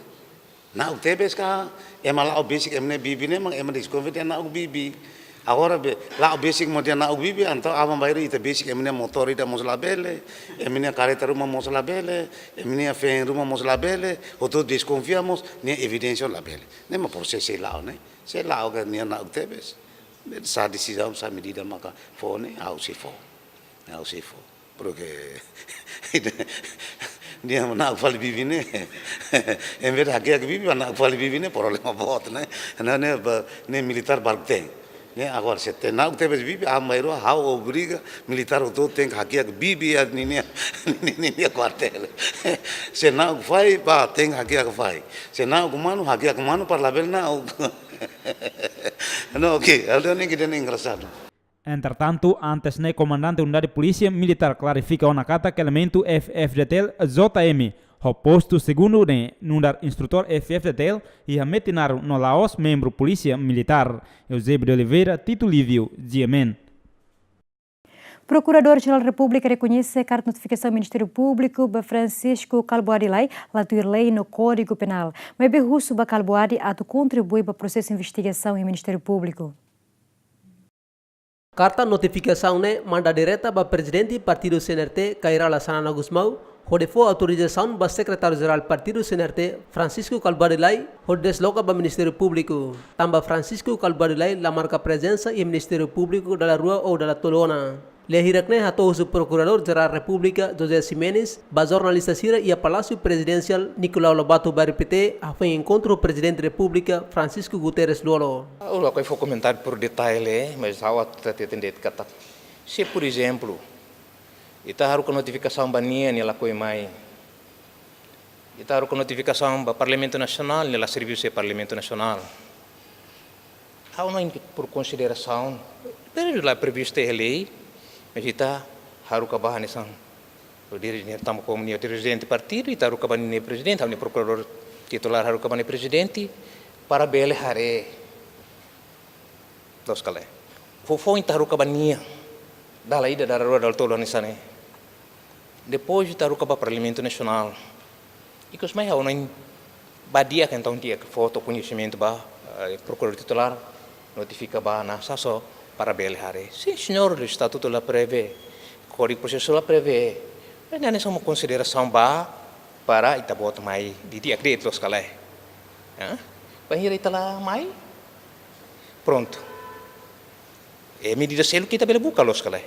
Na'ok tebes ka, ema la'o besik ema-nia bibi ne'e, mak ema deskonfia dehan na'ok bibi. Agora be, la'o besik mós dehan na'ok bibi, entaun aban-bainrua ita besik ema-nia motór ida mós labele, ema-nia kareta ruma mós labele, ema-nia feen ruma mós labele, hotu deskonfia mós, nia evidénsia labele. Ne'e mak prosesu sei la'o, ne'e. Se la'o ka nia na'ok tebes. Sá desizaun, sá medida maka fó ne'e, ha'u sei fó. Ha'u sei fó. Porque nia na'ok fali bibi ne'e. Em vez de hakiak bibi, na'ok fali bibi ne'e problema boot ne'e. Ne'e, ne'e ba, ne'e militár balu tenke. Ne'e agora se tenke na'ok tebes bibi, aban-bainrua ha'u obriga militár hotu tenke hakiak bibi iha ninia, ninia kuartél. Se na'ok fahi, ba tenke hakiak fahi. Se na'ok manu, hakiak manu para labele na'ok. No, oke, ha'u dehan ne'e ida-ne'e engraxadu. Entretantu, antes ne'e Komandante Unidade Polísia Militár klarifika ona katak elementu F I F-DTL J M, ho postu segundu ne'e, nu'udar instrutór F I F-DTL, iha Metinaro no la'ós membru Polísia Militár. Eusébio de Oliveira, Tito Lívio, G M N. Prokuradór-Jerál Repúblika rekoñese karta notifikasaun Ministériu Públiku ba Francisco Kalbuadi Lay, la tuir lei no Kódigu Penál. Maibé husu ba Kalbuadi atu kontribui ba prosesu investigasaun iha Ministériu Públiku. Karta notifikasaun ne'e manda direta ba Prezidente Partidu C N R T, Kay Rala Xanana Gusmão, hodi fó autorizasaun ba Sekretáriu-Jerál Partidu C N R T, Francisco Kalbuadi Lay, hodi desloka ba Ministériu Públiku. Tanba Francisco Kalbuadi Lay la marka prezensa iha Ministériu Públiku dala rua ou dala tolu ona. Lia hirak ne'e hato'o husi Prokuradór-Jerál Repúblika, José Ximenes, ba jornalista sira iha Palásiu Prezidensiál Nicolau Lobato, Bairru Pité, hafoin enkontru ho Prezidente Repúblika, Francisco Guterres Lú-Olo. Ha'u lakohi fó komentáriu por detalle, mas ha'u atu hateten de'it katak, se, por ezemplu, ita haruka notifikasaun ba nia, nia lakohi mai. Ita haruka notifikasaun ba Parlamentu Nasionál, nia la servisu iha Parlamentu Nasionál. Ha'u hanoin ke por konsiderasaun, períodu la previstu iha lei, mas ita haruka ba hanesan, o dire-, nia tanba komu nia prezidente partidu, ita haruka ba nia prezidente, ha'u-nia prokuradór titulár haruka ba nia prezidente, para bele haree loos ka lae. Foufoun ita haruka ba nia, dala ida, dala rua, dala tolu hanesan ne'e. Depois ita haruka ba Parlamentu Nasionál. Ikus mai ha'u hanoin ba di'ak, entaun di'ak fó to'o koñesimentu ba, eh, prokuradór titulár, notifika ba, na, sá só para bele haree. Sin, señór, estatutu la prevee, Kódigu Prosesu la prevee. Mas ne'e hanesan uma konsiderasaun ba, para ita-boot mai didi'ak de'it, loos ka lae. Hã? Bainhira ita la mai, prontu. E medida seluk ita bele buka loos ka lae.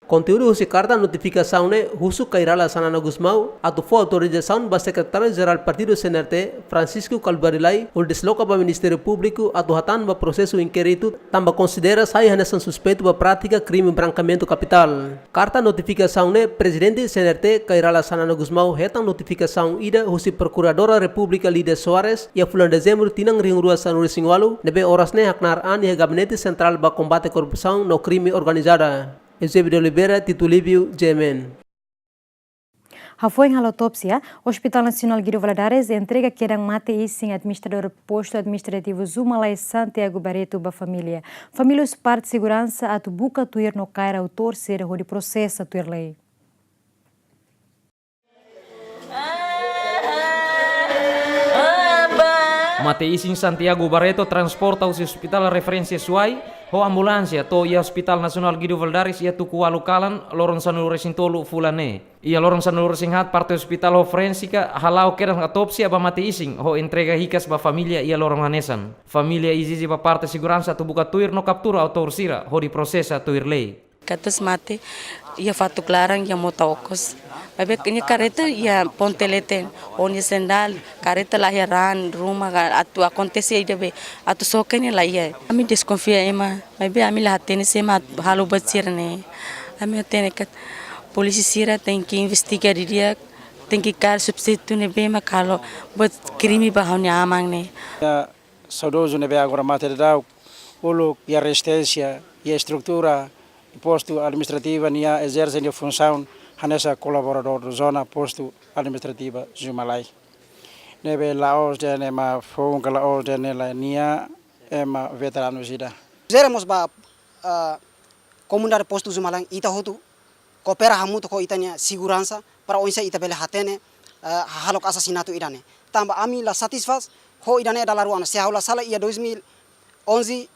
Konteúdu husi karta notifikasaun ne'e husu Kay Rala Xanana Gusmão atu fó autorizasaun ba Sekretáriu Jerál Partidu C N R T, Francisco Kalbuadi Lay, hodi desloka ba Ministériu Públiku atu hatán ba prosesu inkéritu, tanba konsidera sai hanesan suspeitu ba prátika krime brankamentu kapitál. Karta notifikasaun ne'e Prezidente C N R T, Kay Rala Xanana Gusmão, hetan notifikasaun ida husi Prokuradora Repúblika Lídia Soares iha fulan Dezembru tinan rihun rua sanulu-resin-ualu, ne'ebé oras ne'e haknaar an iha Gabinete Sentrál ba Kombate Korrupsaun no Krime Organizada. Eusébio de Oliveira, Tito Livio, G M N. Hafoin halo autópsia, Hospital Nasionál Guido Valadares entrega kedan mate-isin administradór Postu Administrativu Zumalai, Santiago Barreto, ba família. Família husu parte seguransa atu buka tuir no kaer autór sira hodi prosesa tuir lei. Mate-isin Santiago Barreto transporta husi Hospital Referénsia Suai ho ambulánsia to'o iha Hospital Nasionál Guido Valadares iha tuku ualu kalan, loron sanulu-resin-tolu fulan ne'e. Iha loron sanulu-resin-haat parte ospitál ho forénsika hala'o kedan autópsia ba mate-isin ho entrega hikas ba família iha loron hanesan. Família ezije ba parte seguransa atu buka tuir no kaptura autór sira hodi prosesa tuir lei. Katak mate, iha fatuk laran, iha mota okos. Maibé nia kareta iha ponte leten, ho nia sendál, kareta la iha raan, ruma ka atu akontese ida be, atu soke ne'e la iha. Ami deskonfia ema, maibé ami la hatene sé mak halo buat sira-ne'e. Ami hatene katak polísia sira tenke investiga didi'ak, tenke kaer suspeitu ne'ebé mak halo buat krime ba ha'u-nia aman ne'e. Ya, saudozu ne'ebé agora mate daudaun, uluk iha rezisténsia, iha estrutura, postu administrativa nia ezerse nia funsaun hanesan kolaboradór zona postu administrativa Zumalai. Ne'ebé la'ós dehan ema foun ka la'ós dehan ema, nia ema veteranu ida. Jere mós ba, ah, komunidade postu Zumalai, ita hotu koopera hamutuk ho ita-nia seguransa para oinsá ita bele hatene, eh, hahalok asasinatu ida-ne'e. Tanba ami la satisfás ho ida-ne'e dala rua ona. Se ha'u la sala iha dois mil onze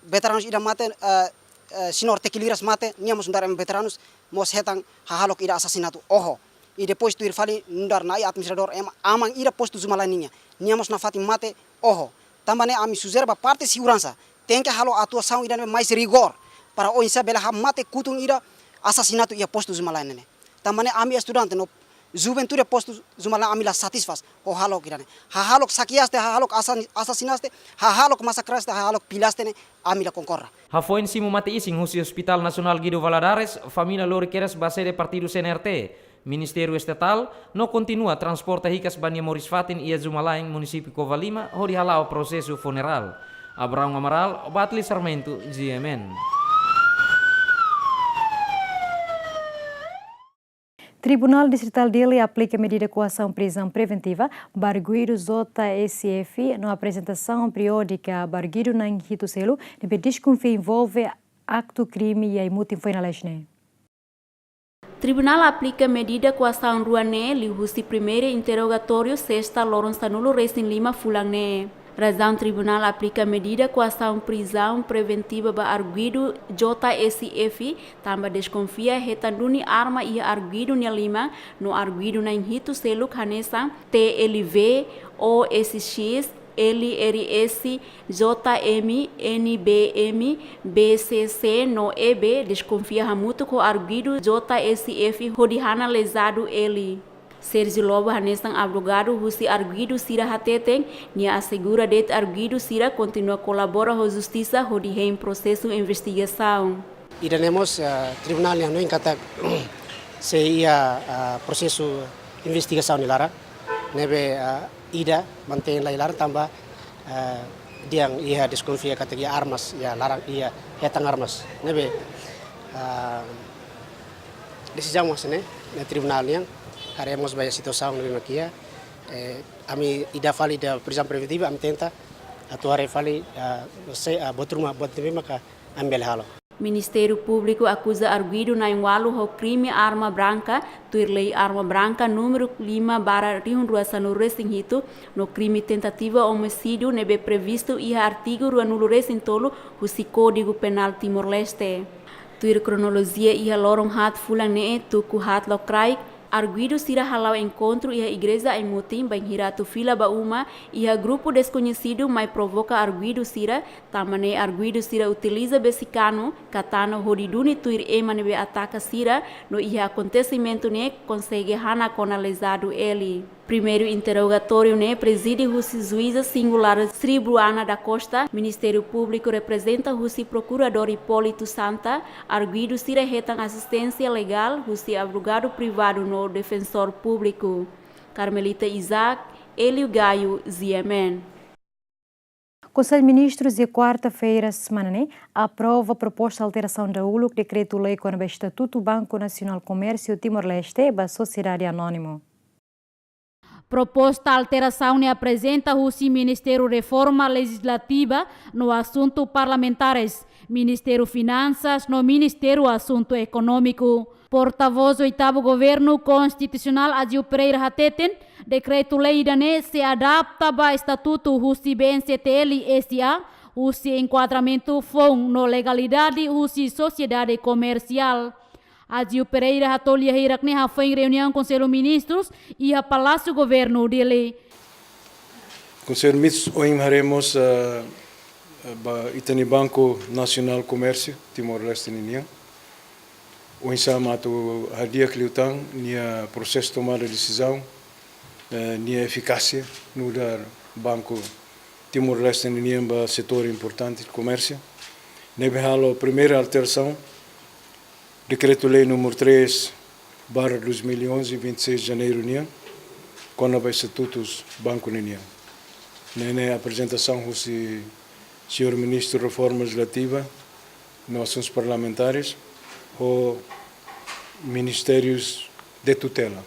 veteranus ida mate, eh, eh, señór Teki Liras mate, nia mós nu'udar ema veteranus, mós hetan hahalok ida asasinatu. Oho. I depois tuir fali nu'udar na'i administradór ema aman ida postu Zumalai nian. Nia mós nafatin mate, oho. Tanba ne'e ami sujere ba parte seguransa tenke halo atuasaun ida-ne'e mais rigór para oinsá bele hamate kutun ida asasinatu iha postu Zumalai ne'e. Tanba ne'e ami estudante no juventude postu Zumalai ami la satisfás ho hahalok ida-ne'e. Hahalok sakiaste, hahalok asa-, asasinaste, hahalok masakraste, hahalok pilaste ne'e ami la konkorda. Hafoin simu mate-isin husi Hospital Nasionál Guido Valadares, família lori kedas ba sede partidu C N R T, Ministériu Estatál, no kontinua transporta hikas ba nia moris-fatin iha Zumalai, munisípiu Covalima, hodi hala'o prosesu funerál. Abraão Amaral, Batli Sarmento, G M N. Tribunál Distritál Dili aplika medida koasaun prizaun preventiva ba arguidu J S F no aprezentasaun periódika ba arguidu na'in hitu seluk ne'ebé deskonfia envolve aktu krime iha Aimutin foin lalais ne'e. Tribunál aplika medida koasaun rua ne'e liuhusi primeira interrogatóriu sesta loron sanulu-resin-lima fulan ne'e. Razaun tribunál aplika medida koasaun prizaun preventiva ba arguidu J S F tanba deskonfia hetan duni arma iha arguidu nia liman no arguidu na'in hitu seluk hanesan T L V, O S X, L R S, J M, N B M, B C C no E B deskonfia hamutuk ho arguidu J S F hodi hana lezadu L. Sérgio Lobo hanesan advogadu husi arguidu sira hateten, nia asegura de'it arguidu sira kontinua kolabora ho justisa hodi hein prosesu investigasaun. Ida-ne'e mós, eh, tribunál nia hanoin katak sei iha, eh, prosesu investigasaun nia laran, ne'ebé, eh, ida mantein lai laran tanba, eh, dehan iha deskonfia katak iha armas, iha laran, iha hetan armas. Ne'ebé, eh, desizaun mós ne'e, ne'e tribunál nian, haree mós ba iha situasaun ne'ebé mak iha, eh, ami ida fali ida prizaun preventiva, ami tenta atu haree fali, eh, se, eh, buat ruma, buat ne'ebé maka ami bele halo. Ministériu Públiku akuza arguidu na'in ualu ho krime arma branka, tuir lei arma branka númeru lima barra rihun rua sanulu-resin-hitu, no krime tentativa omisídiu ne'ebé previstu iha artigu ruanulu-resin-tolu husi Kódigu Penál Timor-Leste. Tuir kronolojia iha loron haat fulan ne'e tuku haat lokraik, Arguidu sira hala'o enkontru iha igreja Aimutin, bainhira atu fila ba uma, iha grupu deskoñesidu mai provoka arguidu sira, tanba ne'e arguidu sira utiliza besi-kanu, katana hodi duni tuir ema ne'ebé ataka sira, no iha akontesimentu ne'e konsege hanak ona lezadu Eli. Primeiru interrogatóriu ne'e prezide husi juíza singular Sri Bruana da Costa, Ministériu Públiku reprezenta husi Prokuradór Hipólito Santa, arguidu sira hetan asisténsia legál husi advogadu privadu no defensór públiku. Carmelita Isaac, Hélio Gaio, G M N. Konsellu Ministrus iha kuarta-feira semana ne'e aprova proposta alterasaun da uluk dekretu-lei kona-ba Estatutu Banku Nasionál Komérsiu Timor-Leste ba sosiedade anónimu. Proposta alterasaun ne'e aprezenta husi Ministériu Reforma Lejizlativa no Asuntu Parlamentares, Ministériu Finansas no Ministériu Asuntu Ekonómiku. Portavós Oitavu Governu Konstitusionál Agio Pereira hateten, dekretu-lei ida-ne'e sei adapta ba estatutu husi B N C T L S A, husi enkuadramentu foun no legalidade husi sosiedade komersiál. Agio Pereira hato'o lia hirak-ne'e hafoin reuniaun Konsellu Ministrus iha Palásiu Governu Dili. Konsellu Ministrus ohin haree mós, eh, ba ita-nia Banku Nasionál Komérsiu Timor-Leste ninian. Oinsá mak atu hadi'a liután nia prosesu tomada desizaun, eh, nia efikásia nu'udar banku Timor-Leste ninian ba setór importante komérsiu. Ne'ebé halo primeira alterasaun, Dekretu-Lei númeru três barra dois mil e onze, vinte e seis de janeiro nian, kona-ba estatutus banku ninian. Ne'e ne'e aprezentasaun husi señór Ministru Reforma Lejizlativa no Asuntus Parlamentares, ho ministérius de tutela,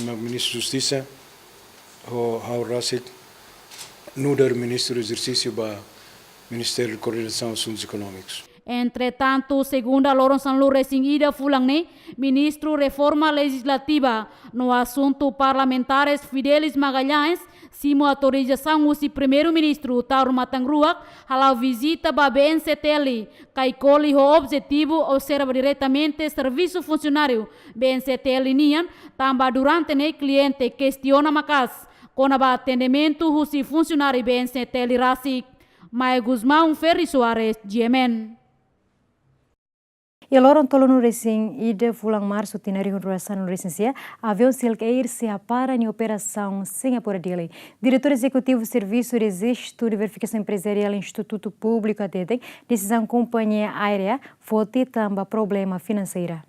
mak Ministru Justisa, ho ha'u rasik nu'udar Ministru Ezersísiu ba Ministériu Koordenasaun Asuntus Ekonómikus. Entretantu, segunda loron sanulu-resin-ida fulan ne'e, Ministru Reforma Lejizlativa no Asuntu Parlamentares Fidelis Magalhães simu autorizasaun husi Primeiru-Ministru Taur Matan Ruak hala'o vizita ba B N C T L, Caicoli, ho objetivu observa diretamente servisu funsionáriu B N C T L nian, tanba durante ne'e kliente kestiona maka'as kona-ba atendimentu husi funsionáriu B N C T L rasik. Maia Gusmão, Ferri Soares, G M N. Iha loron tolunulu-resin-ida fulan Marsu tinan rihun rua sanulu-resin-sia, aviaun Silk Air sei hapara nia operasaun Singapura Dili. Diretór Ezekutivu Servisu Rejistu de Verifikasaun Emprezariál Institutu Públiku hateten, desizaun kompañia aérea foti tanba problema finanseira.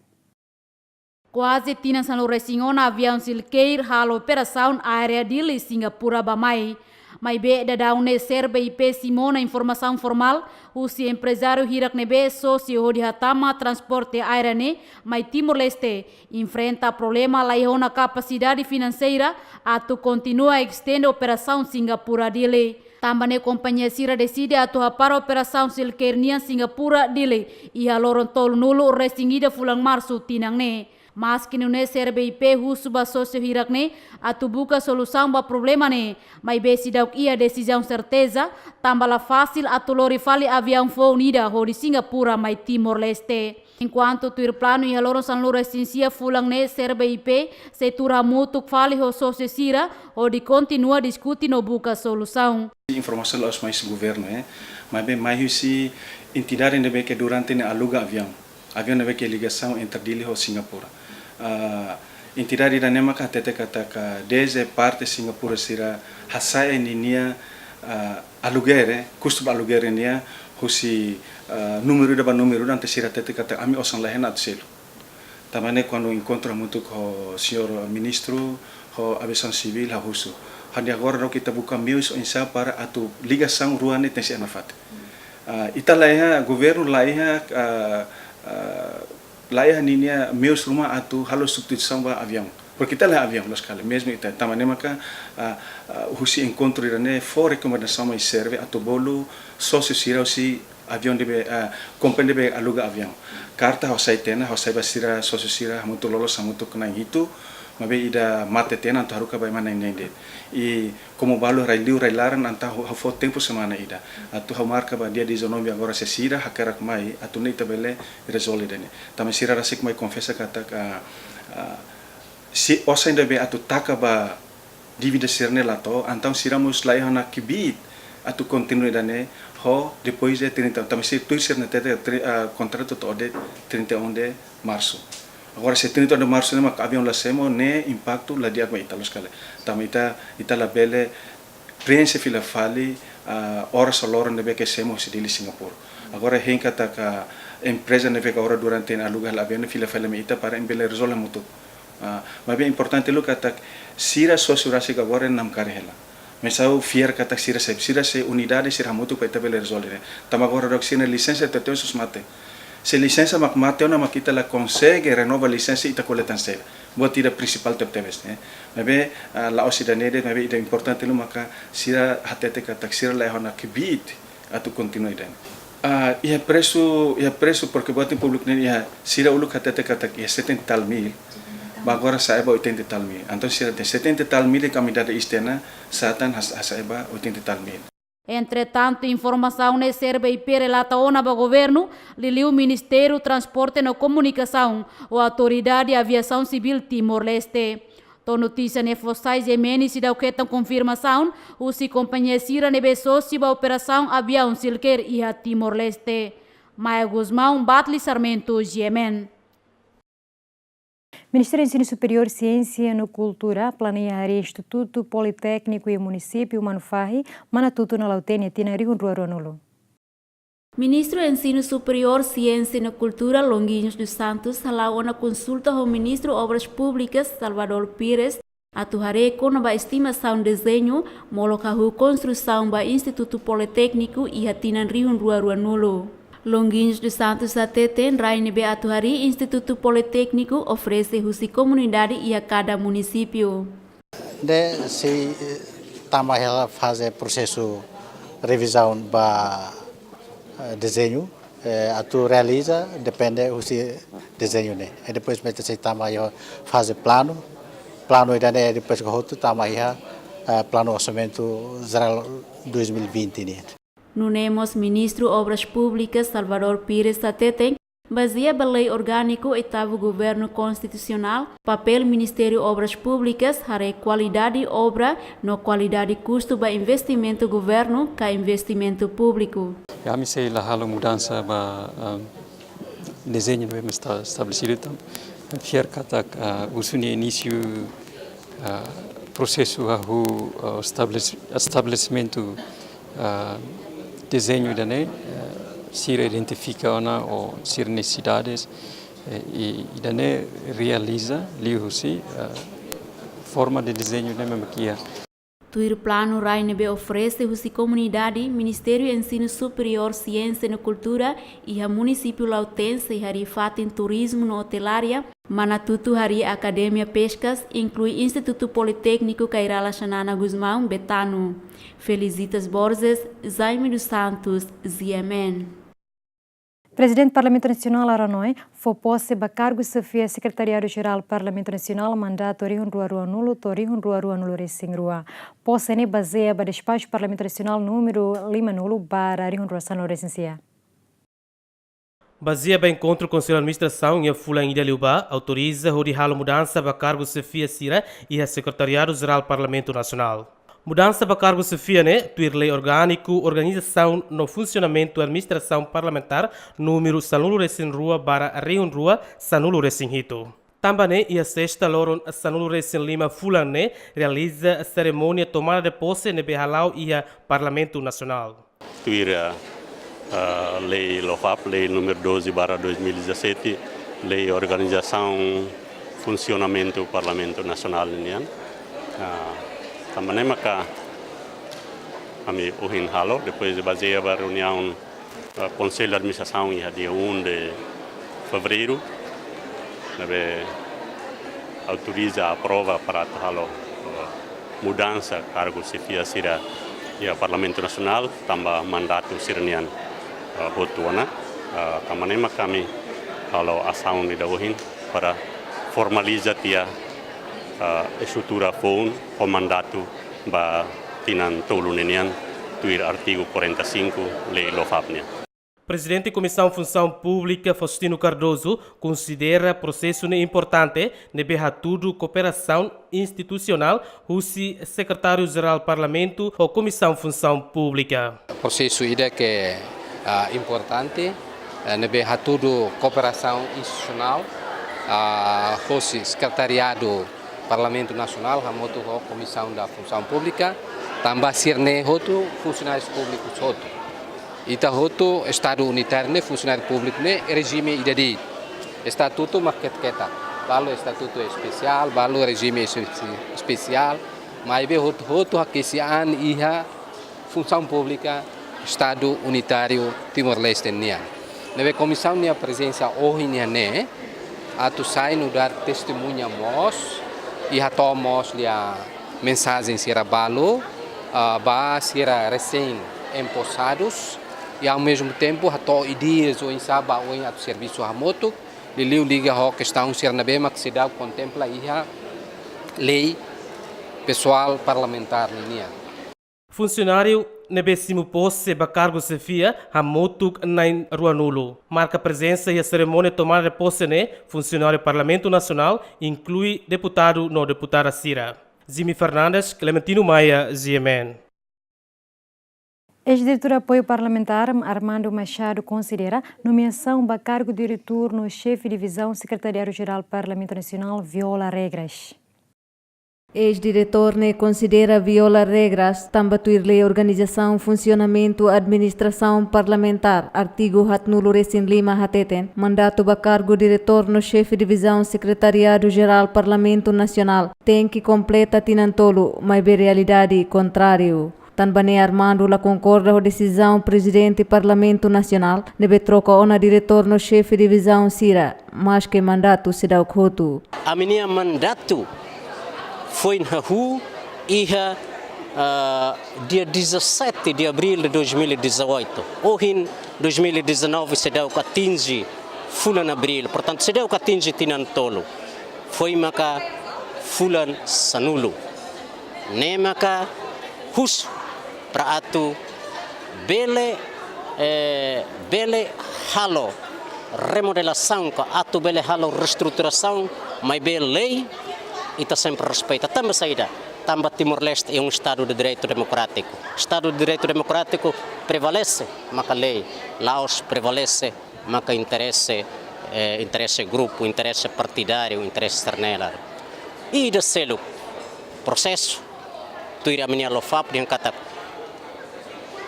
Kuaze tinan sanulu-resin-ona aviaun Silk Air halo operasaun aérea Dili Singapura bá-mai. Maibé daudaun ne'e SERVE I P simu ona informasaun formál husi emprezáriu hirak ne'ebé sósiu hodi hatama transporte aérea ne'e mai Timor-Leste, enfrenta problema la iha ona kapasidade finanseira atu kontinua estende operasaun Singapura Dili. Tanba ne'e kompañia sira deside atu hapara operasaun Silk Air nian Singapura Dili iha loron tolunulu-resin-ida fulan Marsu tinan ne'e. Maski nune'e SERVE I P husu ba sósiu hirak ne'e atu buka solusaun ba problema ne'e, maibé seidauk iha desizaun serteza, tanba la fasil atu lori fali aviaun foun ida hodi Singapura mai Timor-Leste. Enkuantu tuir planu iha loron sanulu-resin-sia fulan ne'e SERVE I P sei tuur hamutuk fali ho sósiu sira hodi kontinua diskute no buka solusaun. Informasaun la'ós mai husi governu, eh. Maibé mai husi entidade ne'ebé ke durante ne'e aluga aviaun. Aviaun ne'ebé ke ligasaun entre Dili ho Singapura. Ah, entidade ida-ne'e maka hatete katak dezde parte Singapura sira hasa'e ninia, ah, aluguer, eh, kustu ba aluguer nian husi, ah, númeru ida ba númeru ida, entaun sira hatete katak ami osan la iha ona atu selu. Tanba ne'e kuandu enkontru hamutuk ho señór ministru, ho aviasaun sivíl ha'u husu. Hadi agora daudaun ita buka meius oinsá para atu ligasaun rua ne'e tenke sei iha nafatin. Ah, ita la iha, governu la iha, ah, ah, la iha ninia meius ruma atu halo substituisaun ba aviaun. Porke ita la iha aviaun, loos ka lae, mezmu ita, tanba ne'e maka, ah, ah, husi enkontru ida-ne'e fó rekomendasaun mai SERVE atu bolu sósiu sira husi aviaun ne'ebé, ah, kompañia ne'ebé aluga aviaun. Karta ha'u hasai tiha ona, ha'u hasai ba sira, sósiu sira, hamutuk loloos, hamutuk na'in hitu, maibé ida mate tiha ona, entaun haruka ba ema na'in neen de'it. I komu balu rai liur, rai laran, entaun ha'u, ha'u fó tempu semana ida. Atu ha'u marka ba dia dezanove agora se sira hakarak mai, atu nune'e ita bele rezolve ida-ne'e. Tanba sira rasik mai konfesa katak, ah, ah, Se osan ida be atu taka ba dívida sira-ne'e la to'o, entaun sira mós la iha ona kbiit atu kontinua ida-ne'e ho depois de trinta, tanba sira tuir sira-nia hateten, tri-, ah, kontratu to'o dia trinta e um de março. Agora, se trinta de março ne'e mak aviaun la semo, ne'e impaktu la di'ak ba ita loos ka lae. Tanba ita, ita labele preenxe fila fali, ah, oras ho loron ne'ebé ke semo husi Dili Singapura. Agora, hein katak empreza ne'ebé ke agora durante ne'e aluga hela aviaun ne'e fila fali mai ita para imi bele rezolve hamutuk. Ah, maibé importante liu katak sira sósiu rasik agora namkari hela. Mesak ha'u fiar katak sira sei, sira sei unidade, sira hamutuk para ita bele rezolve ne'e. Tanba agora daudaun sira-nia lisensa tebes mate. Se lisensa mak mate ona, mak ita la konsege renova lisensa, ita ko'alia tan saida. Buat ida prinsipál tebetebes ne'e. Maibé, ah, la'ós ida-ne'e de'it, maibé ida importante liu maka sira hatete katak sira la iha ona kbiit atu kontinua ida-ne'e. Ah, iha presu, iha presu, porque buat ida públiku ne'e iha, sira uluk hatete katak iha setenta e tal mil, ba agora sa'e ba oitenta e tal mil. Entaun sira hatete setenta e tal mil, kaminda de istena, satan has-, hasa'e ba oitenta e tal mil. Entretantu, informasaun ne'e serve I P relata ona ba governu, liuliu Ministériu Transporte no Komunikasaun, ho Autoridade Aviasaun Sivíl Timor-Leste. To'o notísia ne'e fó sai, G M N seidauk hetan konfirmasaun husi kompañia sira ne'ebé sósiu ba operasaun aviaun Silkair iha Timor-Leste. Maia Gusmão, Batli Sarmento, G M N. Ministériu Ensinu Superiór, Siénsia no Kultura planeia harii Institutu Politékniku iha munisípiu Manufahi, Manatuto no Lautém iha tinan rihun rua ruanulu. Ministru Ensinu Superiór, Siénsia no Kultura, Longuinhos dos Santos, hala'o ona konsulta ho Ministru Obras Públikas, Salvador Pires, atu haree kona-ba estimasaun dezeñu molok hahú konstrusaun ba Institutu Politékniku iha tinan rihun rua ruanulu. Longuinhos dos Santos hateten, rai ne'ebé atu harii Institutu Politékniku oferese husi komunidade iha kada munisípiu. Ne'e sei, eh, tama hela faze prosesu revizaun ba, eh, dezeñu, eh, atu realiza depende husi dezeñu ne'e. I depois mak ita sei tama iha faze planu, planu ida-ne'e depois ke hotu tama iha, eh, planu orsamentu jerál dois mil e vinte nian. Nune'e mós Ministru Obras Públikas Salvador Pires hateten, bazeia ba Lei Orgániku Oitavu Governu Konstitusionál, papél Ministériu Obras Públikas haree kualidade obra no kualidade kustu ba investimentu governu ka investimentu públiku. Ami sei la halo mudansa ba, ah, dezeñu ne'ebé mak esta-, estabelesidu, tan fiar katak, ah, husi nia inísiu, ah, prosesu hahú, ah, estabelesi-, estabelesimentu, ah, dezeñu ida-ne'e, ah, sira identifika ona ho sira-nia nesesidades, eh, i, ida-ne'e realiza liuhusi, ah, forma de dezeñu ne'ebé mak iha. Tuir planu rai ne'ebé oferese husi komunidade, Ministériu Ensinu Superiór, Siénsia no Kultura iha munisípiu Lautém sei harii fatin turizmu no otelaria, Manatuto harii Akademia Peskas, inklui Institutu Politékniku Kay Rala Xanana Gusmão, Betano. Felicitas Borges, Jaime dos Santos, G M N. Prezidente Parlamentu Nasionál Aron Noe fó pose ba kargu xefia Sekretariadu Jerál Parlamentu Nasionál, mandatu rihun rua ruanulu to'o rihun rua ruanulu resin rua. Pose ne'e bazeia ba despaxu Parlamentu Nasionál númeru limanulu barra rihun rua sanulu resin sia. Bazeia ba enkontru Konsellu Administrasaun iha fulan ida liubá, autoriza hodi halo mudansa ba kargu xefia sira iha Sekretariadu Jerál Parlamentu Nasionál. Mudansa ba kargu xefia ne'e tuir Lei Orgániku Organizasaun no Funsionamentu Administrasaun Parlamentár númeru sanulu resin rua barra rihun rua sanulu resin hitu. Tanba ne'e, iha sesta loron sanulu resin lima fulan ne'e, realiza serimónia tomada de posse ne'ebé hala'o iha Parlamentu Nasionál. Tuir, eh, eh, Lei Lofap, Lei númeru doze barra dois mil e dezassete, Lei Organizasaun Funsionamentu Parlamentu Nasionál nian. Ah, tanba ne'e maka ami ohin halo, depois de bazeia ba reuniaun, eh, Konsellu Administrasaun iha dia um de fevereiro, ne'ebé autoriza, aprova para atu halo, eh, mudansa kargu xefia sira iha Parlamentu Nasionál, tanba mandatu sira-nian, eh, hotu ona, eh, tanba ne'e maka ami halo asaun ida ohin para formaliza tiha, eh, estrutura foun ho mandatu ba tinan tolu ninian tuir artigu quarenta e cinco Lei Lofap nian. Prezidente Komisaun Funsaun Públika, Faustino Cardoso, konsidera prosesu ne'e importante, ne'ebé hatudu kooperasaun institusionál husi Sekretáriu-Jerál Parlamentu ho Komisaun Funsaun Públika. Prosesu ida ke, ah, importante, eh, ne'ebé hatudu kooperasaun institusionál, ah, husi Sekretariadu Parlamentu Nasionál hamutuk ho Komisaun da Funsaun Públika, tanba sira-ne'e hotu funsionárius públikus hotu. Ita hotu Estadu unitáriu ne'e, funsionáriu públiku ne'e, rejime ida de'it. Estatutu mak ketak-ketak. Balu estatutu espesiál, balu rejime espe-, espesiál, maibé hotu-hotu hakesi an iha funsaun públika Estadu Unitáriu Timor-Leste nian. Ne'ebé komisaun nia prezensa ohin nian ne'e atu sai nu'udar testemuña mós, i hato'o mós lia mensajen sira balu, ah, ba sira resin emposadus, i ao mesmo tempo hato'o ideias oinsá ba oin atu servisu hamutuk, liuliu liga ho kestaun sira ne'ebé mak seidauk kontempla iha lei pesoál parlamentár ninian. Funsionáriu ne'ebé simu pose ba kargu xefia hamutuk na'in ruanulu. Marka prezensa iha serimónia tomada de posse ne'e, funsionáriu Parlamentu Nasionál, inklui deputadu no deputada sira. Jimmy Fernandes, Clementino Maia, G M N. Eis-diretór Apoiu Parlamentár, Armando Machado, konsidera nomeasaun ba kargu diretór no xefe divizaun Sekretariadu-Jerál Parlamentu Nasionál viola regras. Eis-diretór ne'e konsidera viola regras, tanba tuir Lei Organizasaun Funsionamentu Administrasaun Parlamentár, artigu haatnulu-resin-lima hateten, mandatu ba kargu diretór no xefe divizaun Sekretariadu-Jerál Parlamentu Nasionál tenke kompleta tinan tolu, maibé realidade kontráriu. Tanba ne'e Armando la konkorda ho desizaun Prezidente Parlamentu Nasionál, ne'ebé troka ona diretór no xefe divizaun sira, maske mandatu seidauk hotu. Ami-nia mandatu foin hahú iha, ah, dia dezassete de abril de dois mil e dezoito. Ohin, dois mil e dezanove seidauk atinje fulan Abríl, portantu, seidauk atinje tinan tolu. Foin maka fulan sanulu. Ne'e maka husu para atu bele, eh, bele halo remodelasaun ka atu bele halo reestruturasaun, maibé lei ita sempre respeita. Tanba saida? Tanba Timor-Leste é um Estado de Direito Democrático. Estado de Direito Democrático prevalese maka lei, la'ós prevalese maka interese, eh, interese grupu, interese partidáriu, interese sira-ne'e laran. Ida seluk, prosesu, tuir ami-nia lofap dehan katak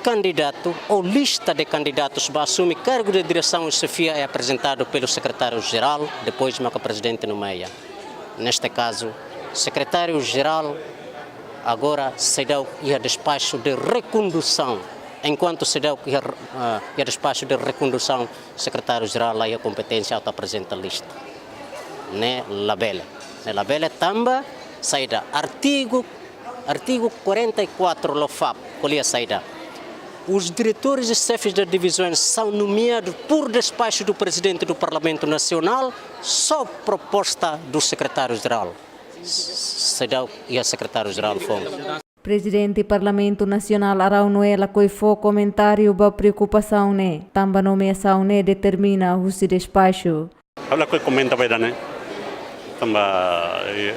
kandidatu ou lista de candidatos ba assume cargo de direção e chefia é apresentado pelo secretário-geral, depois maka prezidente nomeia. Neste caso, secretário-geral agora seidauk iha despaxu de rekondusaun. Enkuantu seidauk iha, ah, iha despaxu de rekondusaun, sekretáriu-jerál la iha kompeténsia atu aprezenta lista. Ne'e labele. Ne'e labele tanba saida? Artigu, artigu quarenta e quatro lofap, ko'alia saida? Os diretores e chefes das divisões são nomeados por despacho do Presidente do Parlamento Nacional, sob proposta do secretário-geral. Seidauk iha sekretáriu-jerál foun. Prezidente Parlamentu Nasionál Araújo Noé lakohi fó komentáriu ba preokupasaun ne'e, tanba nomeasaun ne'e determina husi despaxu. Ha'u lakohi komenta ba ida-ne'e, tanba, eh,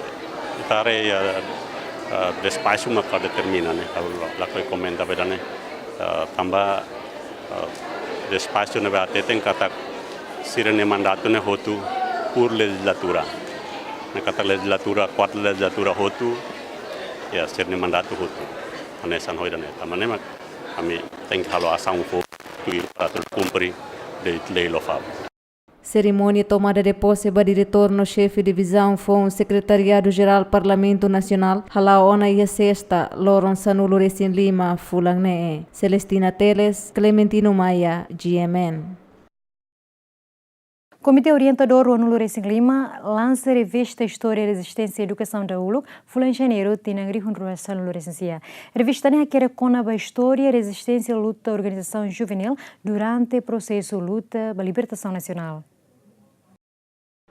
ita haree iha, eh, despaxu maka determina ne'e, ha'u lakohi komenta ba ida-ne'e, eh, tanba, eh, despaxu ne'ebé hateten katak sira-nia mandatu ne'e hotu por lejizlatura. Ne'e katak lejizlatura, kuarta lejizlatura hotu, ya, sira-nia mandatu hotu. Hanesan ho ida-ne'e, tanba ne'e mak ami tenke halo asaun foun tuir para atu kumpre de'it lei lofap. Serimónia tomada de posse ba diretór no xefe divizaun foun Sekretariadu-Jerál Parlamentu Nasionál hala'o ona iha sesta, loron sanulu-resin-lima fulan ne'e. Celestina Teles, Clementino Maia, G M N. Komité Orientadór ruanulu-resin-lima lansa revista Istória Rezisténsia Edukasaun Dauluk, fulan Janeiru, tinan rihun rua sanulu-resin-sia. Revista ne'e hakerek kona-ba istória rezisténsia luta organizasaun juvenil durante prosesu luta ba libertasaun nasionál.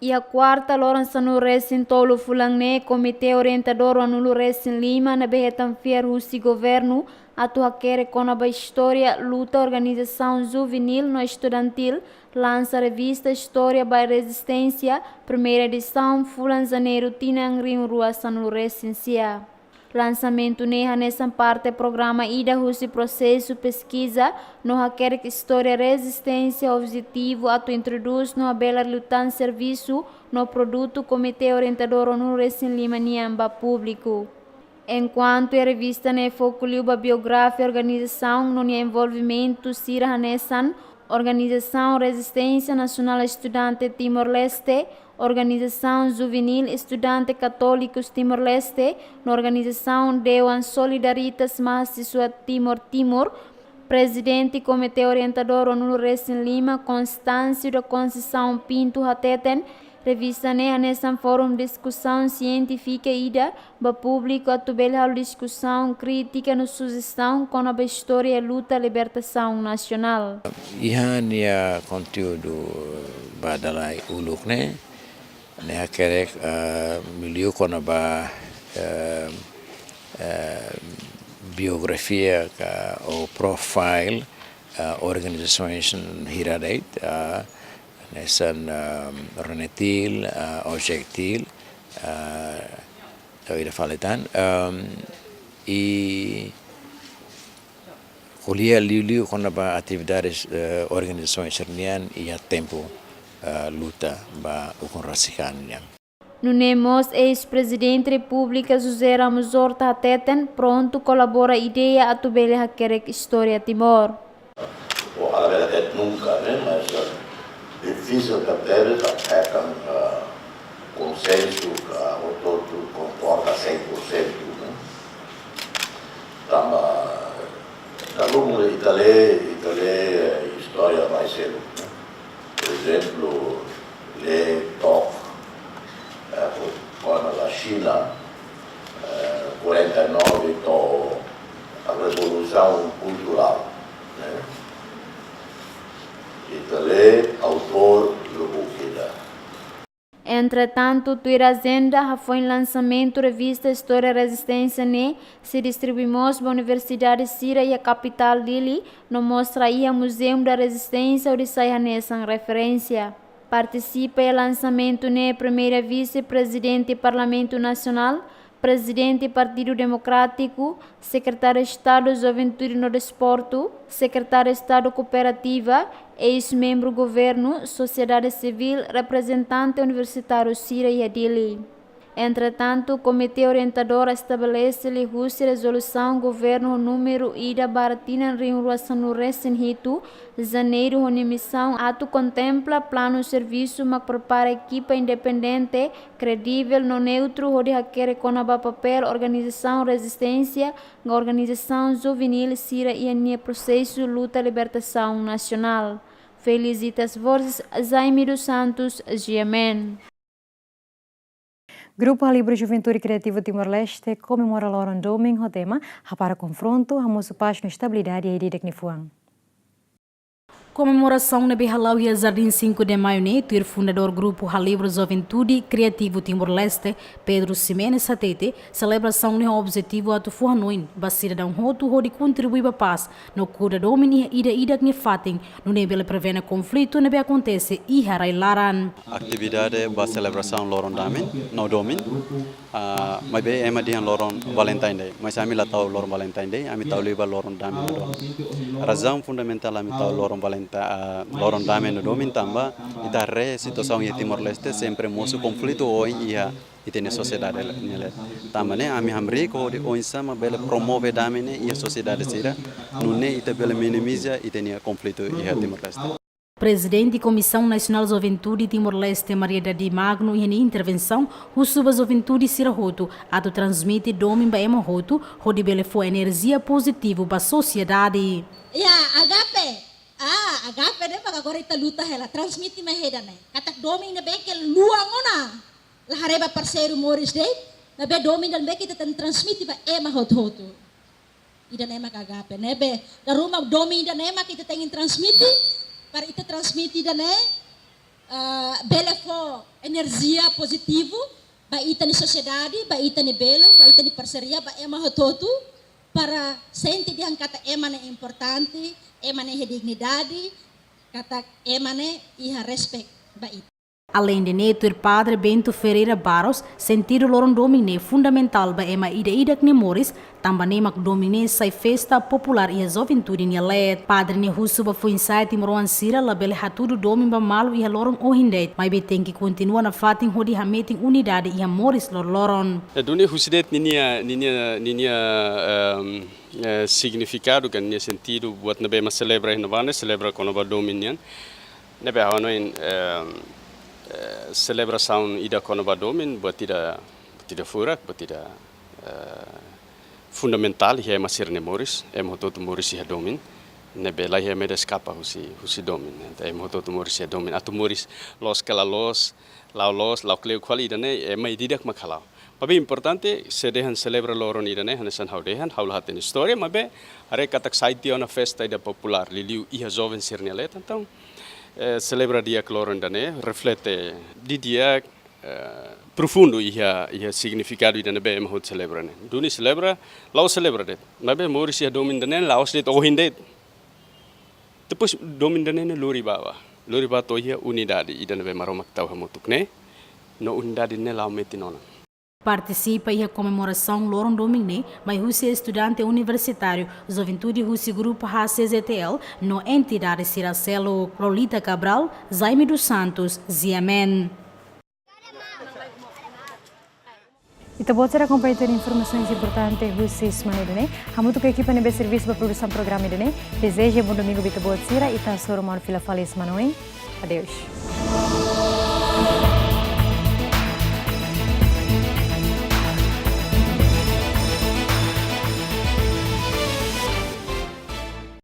Iha kuarta, loron sanulu-resin-tolu fulan ne'e, Komité Orientadór ruanulu-resin-lima ne'ebé hetan fiar husi governu Atu hakerek kona-ba istória luta organizasaun juvenil no estudantil, lansa revista Istória ba Rezisténsia, primeira edisaun, fulan Janeiru tinan rihun rua sanulu resin sia. Lansamentu ne'e hanesan parte programa ida husi prosesu peskiza no hakerek istória rezisténsia, objetivu atu introdús no habelar liután servisu no produtu Komité Orientadór onulu resin lima nian ba públiku. Enkuantu iha revista ne'e foku liu ba biografia organizasaun no nia envolvimentu sira hanesan Organizasaun Rezisténsia Nasionál Estudante Timor-Leste, Organizasaun Juvenil Estudante Katólikus Timor-Leste, no Organizasaun Dewan Solidaritas Mahasiswa Timor Timur, Prezidente Komité Orientadór onulu resin lima, Constâncio da Conceição Pinto, hateten, revista ne'e hanesan fórum diskusaun sientífika ida ba públiku atu bele halo diskusaun, krítika no sujestaun kona-ba istória luta libertasaun nasionál. Iha nia konteúdu ba dala uluk ne'e, ne'e hakerek, eh, liuliu kona-ba, eh, eh, biografia ka ou profile, eh, organizasaun hira de'it, eh, hanesan, eh, Renetil, eh, Ojektil, eh, tau ida fali tan, eh, i ko'alia liuliu kona-ba atividades, eh, organizasaun sira-nian iha tempu, eh, luta ba ukun rasik an nian. Nune'e mós eis-Prezidente Repúblika José Ramos Horta hateten prontu kolabora ideia atu bele hakerek istória Timor. Ou haverá até nunca, né? Mas, eh, difísil que teve, tá, é, tá, ah, konsensu, ah, hotu-hotu konkorda cem por cento, né? Tanba, tanba ita lee, ita lee istória mai sedu, né? Por ezemplu, lee to'o, eh, kona-ba Xina, eh, quarenta e nove to'o Revolusaun Kulturál, né? Ita lee autór lubuk ida. Entretantu, tuir ajenda, hafoin lansamentu revista Istória Rezisténsia ne'e sei distribui mós ba universidade sira iha kapitál Dili, no mostra iha Museu da Resistência, hodi sai hanesan referénsia. Partisipa iha lansamentu ne'e primeira vise-prezidente Parlamentu Nasionál, prezidente Partidu Demokrátiku, sekretáriu Estadu Juventude no Desportu, sekretáriu Estadu Kooperativa, eis-membru governu, sosiedade sivíl, reprezentante universitáriu sira iha Dili. Entretantu, Komité Orientadór estabelese liuhusi rezolusaun governu númeru ida barra tinan rihun rua sanulu resin hitu, Janeiru, ho nia misaun atu kontempla planu servisu mak prepara ekipa independente, kredivel no neutru hodi hakerek kona-ba papél organizasaun rezisténsia ka organizasaun juvenil sira iha nia prosesu luta libertasaun nasionál. Felicitas Borges, Jaime dos Santos, G M N. Grupu Halibur Juventude Kriativu Timor-Leste komemora loron domin ho tema Hapara Konfrontu, Hamosu Pás no Estabilidade iha ida-idak nia fuan. Komemorasaun ne'ebé hala'o iha Jardín Cinco de Maio ne'e, tuir fundadór Grupu Halibur Juventude Kriativu Timor-Leste, Pedro Ximenes hatete, selebrasaun ne'e ho objetivu atu fó hanoin ba sidadaun hotu hodi kontribui ba pás no kuda domin iha ida-idak nia fatin, nune'e bele prevene konflitu ne'ebé akontese iha rai-laran. Atividade ba selebrasaun loron damin no domin, ah, maibé ema dehan loron Valentine Day, mas ami la tau loron Valentine Day, ami tau liu ba loron damin no domin. Razaun fundamentál ami tau loron Valenta-, ah, loron damin no domin tanba ita haree situasaun iha Timor-Leste sempre mosu konflitu oioin iha ita-nia sosiedade ne'e. Tanba ne'e ami hamriik hodi oinsá mak bele promove damin ne'e iha sosiedade sira, nune'e ita bele minimiza ita-nia konflitu iha Timor-Leste. Prezidente Komisaun Nasionál Juventude Timor-Leste, Maria Dadi Magno, iha nia intervensaun, husu ba juventude sira hotu atu transmite domin ba ema hotu, hodi bele fó enerjia pozitivu ba sosiedade. Ya, Agape. Ah, Agape ne'e mak agora ita luta hela, transmite mai ida-ne'e. Katak domin ne'ebé ke luan ona. La haree ba parseiru moris de'it, maibé domin ida-ne'ebé ke ita tenke transmite ba ema hotu-hotu. Ida-ne'e mak Agape, ne'ebé dala ruma domin ida-ne'e mak ita tenke transmite, para ita transmite ida-ne'e, ah, bele fó enerjia pozitivu ba ita-nia sosiedade, ba ita-nia belun, ba ita-nia parseria, ba ema hotu-hotu. Para sente dehan katak ema ne'e importante, ema ne'e iha dignidade, katak ema ne'e iha respect ba ita. Aleinde ne'e, tuir Padre Bento Ferreira Barros, sentidu loron domin ne'e fundamentál ba ema ida-idak nia moris, tanba ne'e mak domin ne'e sai festa populár iha juventude nia leet. Padre ne'e husu ba foin-sa'e timoroan sira labele hatudu domin ba malu iha loron ohin de'it, maibé tenke kontinua nafatin hodi hametin unidade iha moris loroloron. E duni husi de'it ninia, ninia, ninia, ehm, eh, signifikadu ka ninia sentidu buat ne'ebé ema selebra iha ne'ebá ne'e, selebra kona-ba domin nian. Ne'ebé ha'u hanoin, ehm, eh, selebrasaun ida kona-ba domin buat ida, buat ida furak, buat ida, eh, fundamentál iha ema sira-nia moris, ema hotu-hotu moris iha domin. Ne'ebé laiha ema ida eskapa husi, husi domin. Entaun ema hotu-hotu moris iha domin. Atu moris loos ka la loos, la'o loos, la'o kleur ka liu, ida-ne'e ema ida-idak mak hala'o. Maibé importante, se dehan selebra loron ida-ne'e, hanesan ha'u dehan, ha'u la hatene istória, maibé haree katak sai tiha ona festa ida populár, liuliu iha joven sira-nia leet, entaun, eh, selebra di'ak loron ida-ne'e, reflete didi'ak, eh, profundu iha, iha signifikadu ida ne'ebé ema hotu selebra ne'e. Duni selebra, la'o selebra de'it. Maibé moris iha domin ida-ne'e, la'ós de'it ohin de'it. Depois domin ida-ne'e ne'e lori bá, lori bá to'o iha unidade ida ne'ebé Maromak tau hamutuk ne'e, no unidade ne'e la'o metin ona. Partisipa iha komemorasaun loron domin ne'e, mai husi estudante universitáriu, juventude husi grupu H C Z T L, no entidade sira seluk. Lolita Cabral, Jaime dos Santos, G M N. Ita-boot sira akompaña tuir informasaun importante husi semana ida-ne'e. Hamutuk ho ekipa ne'ebé servisu ba produsaun programa ida-ne'e, dezeja bom domingu ba ita-boot sira, ita hasoru malu fila fali semana oin. Adeus.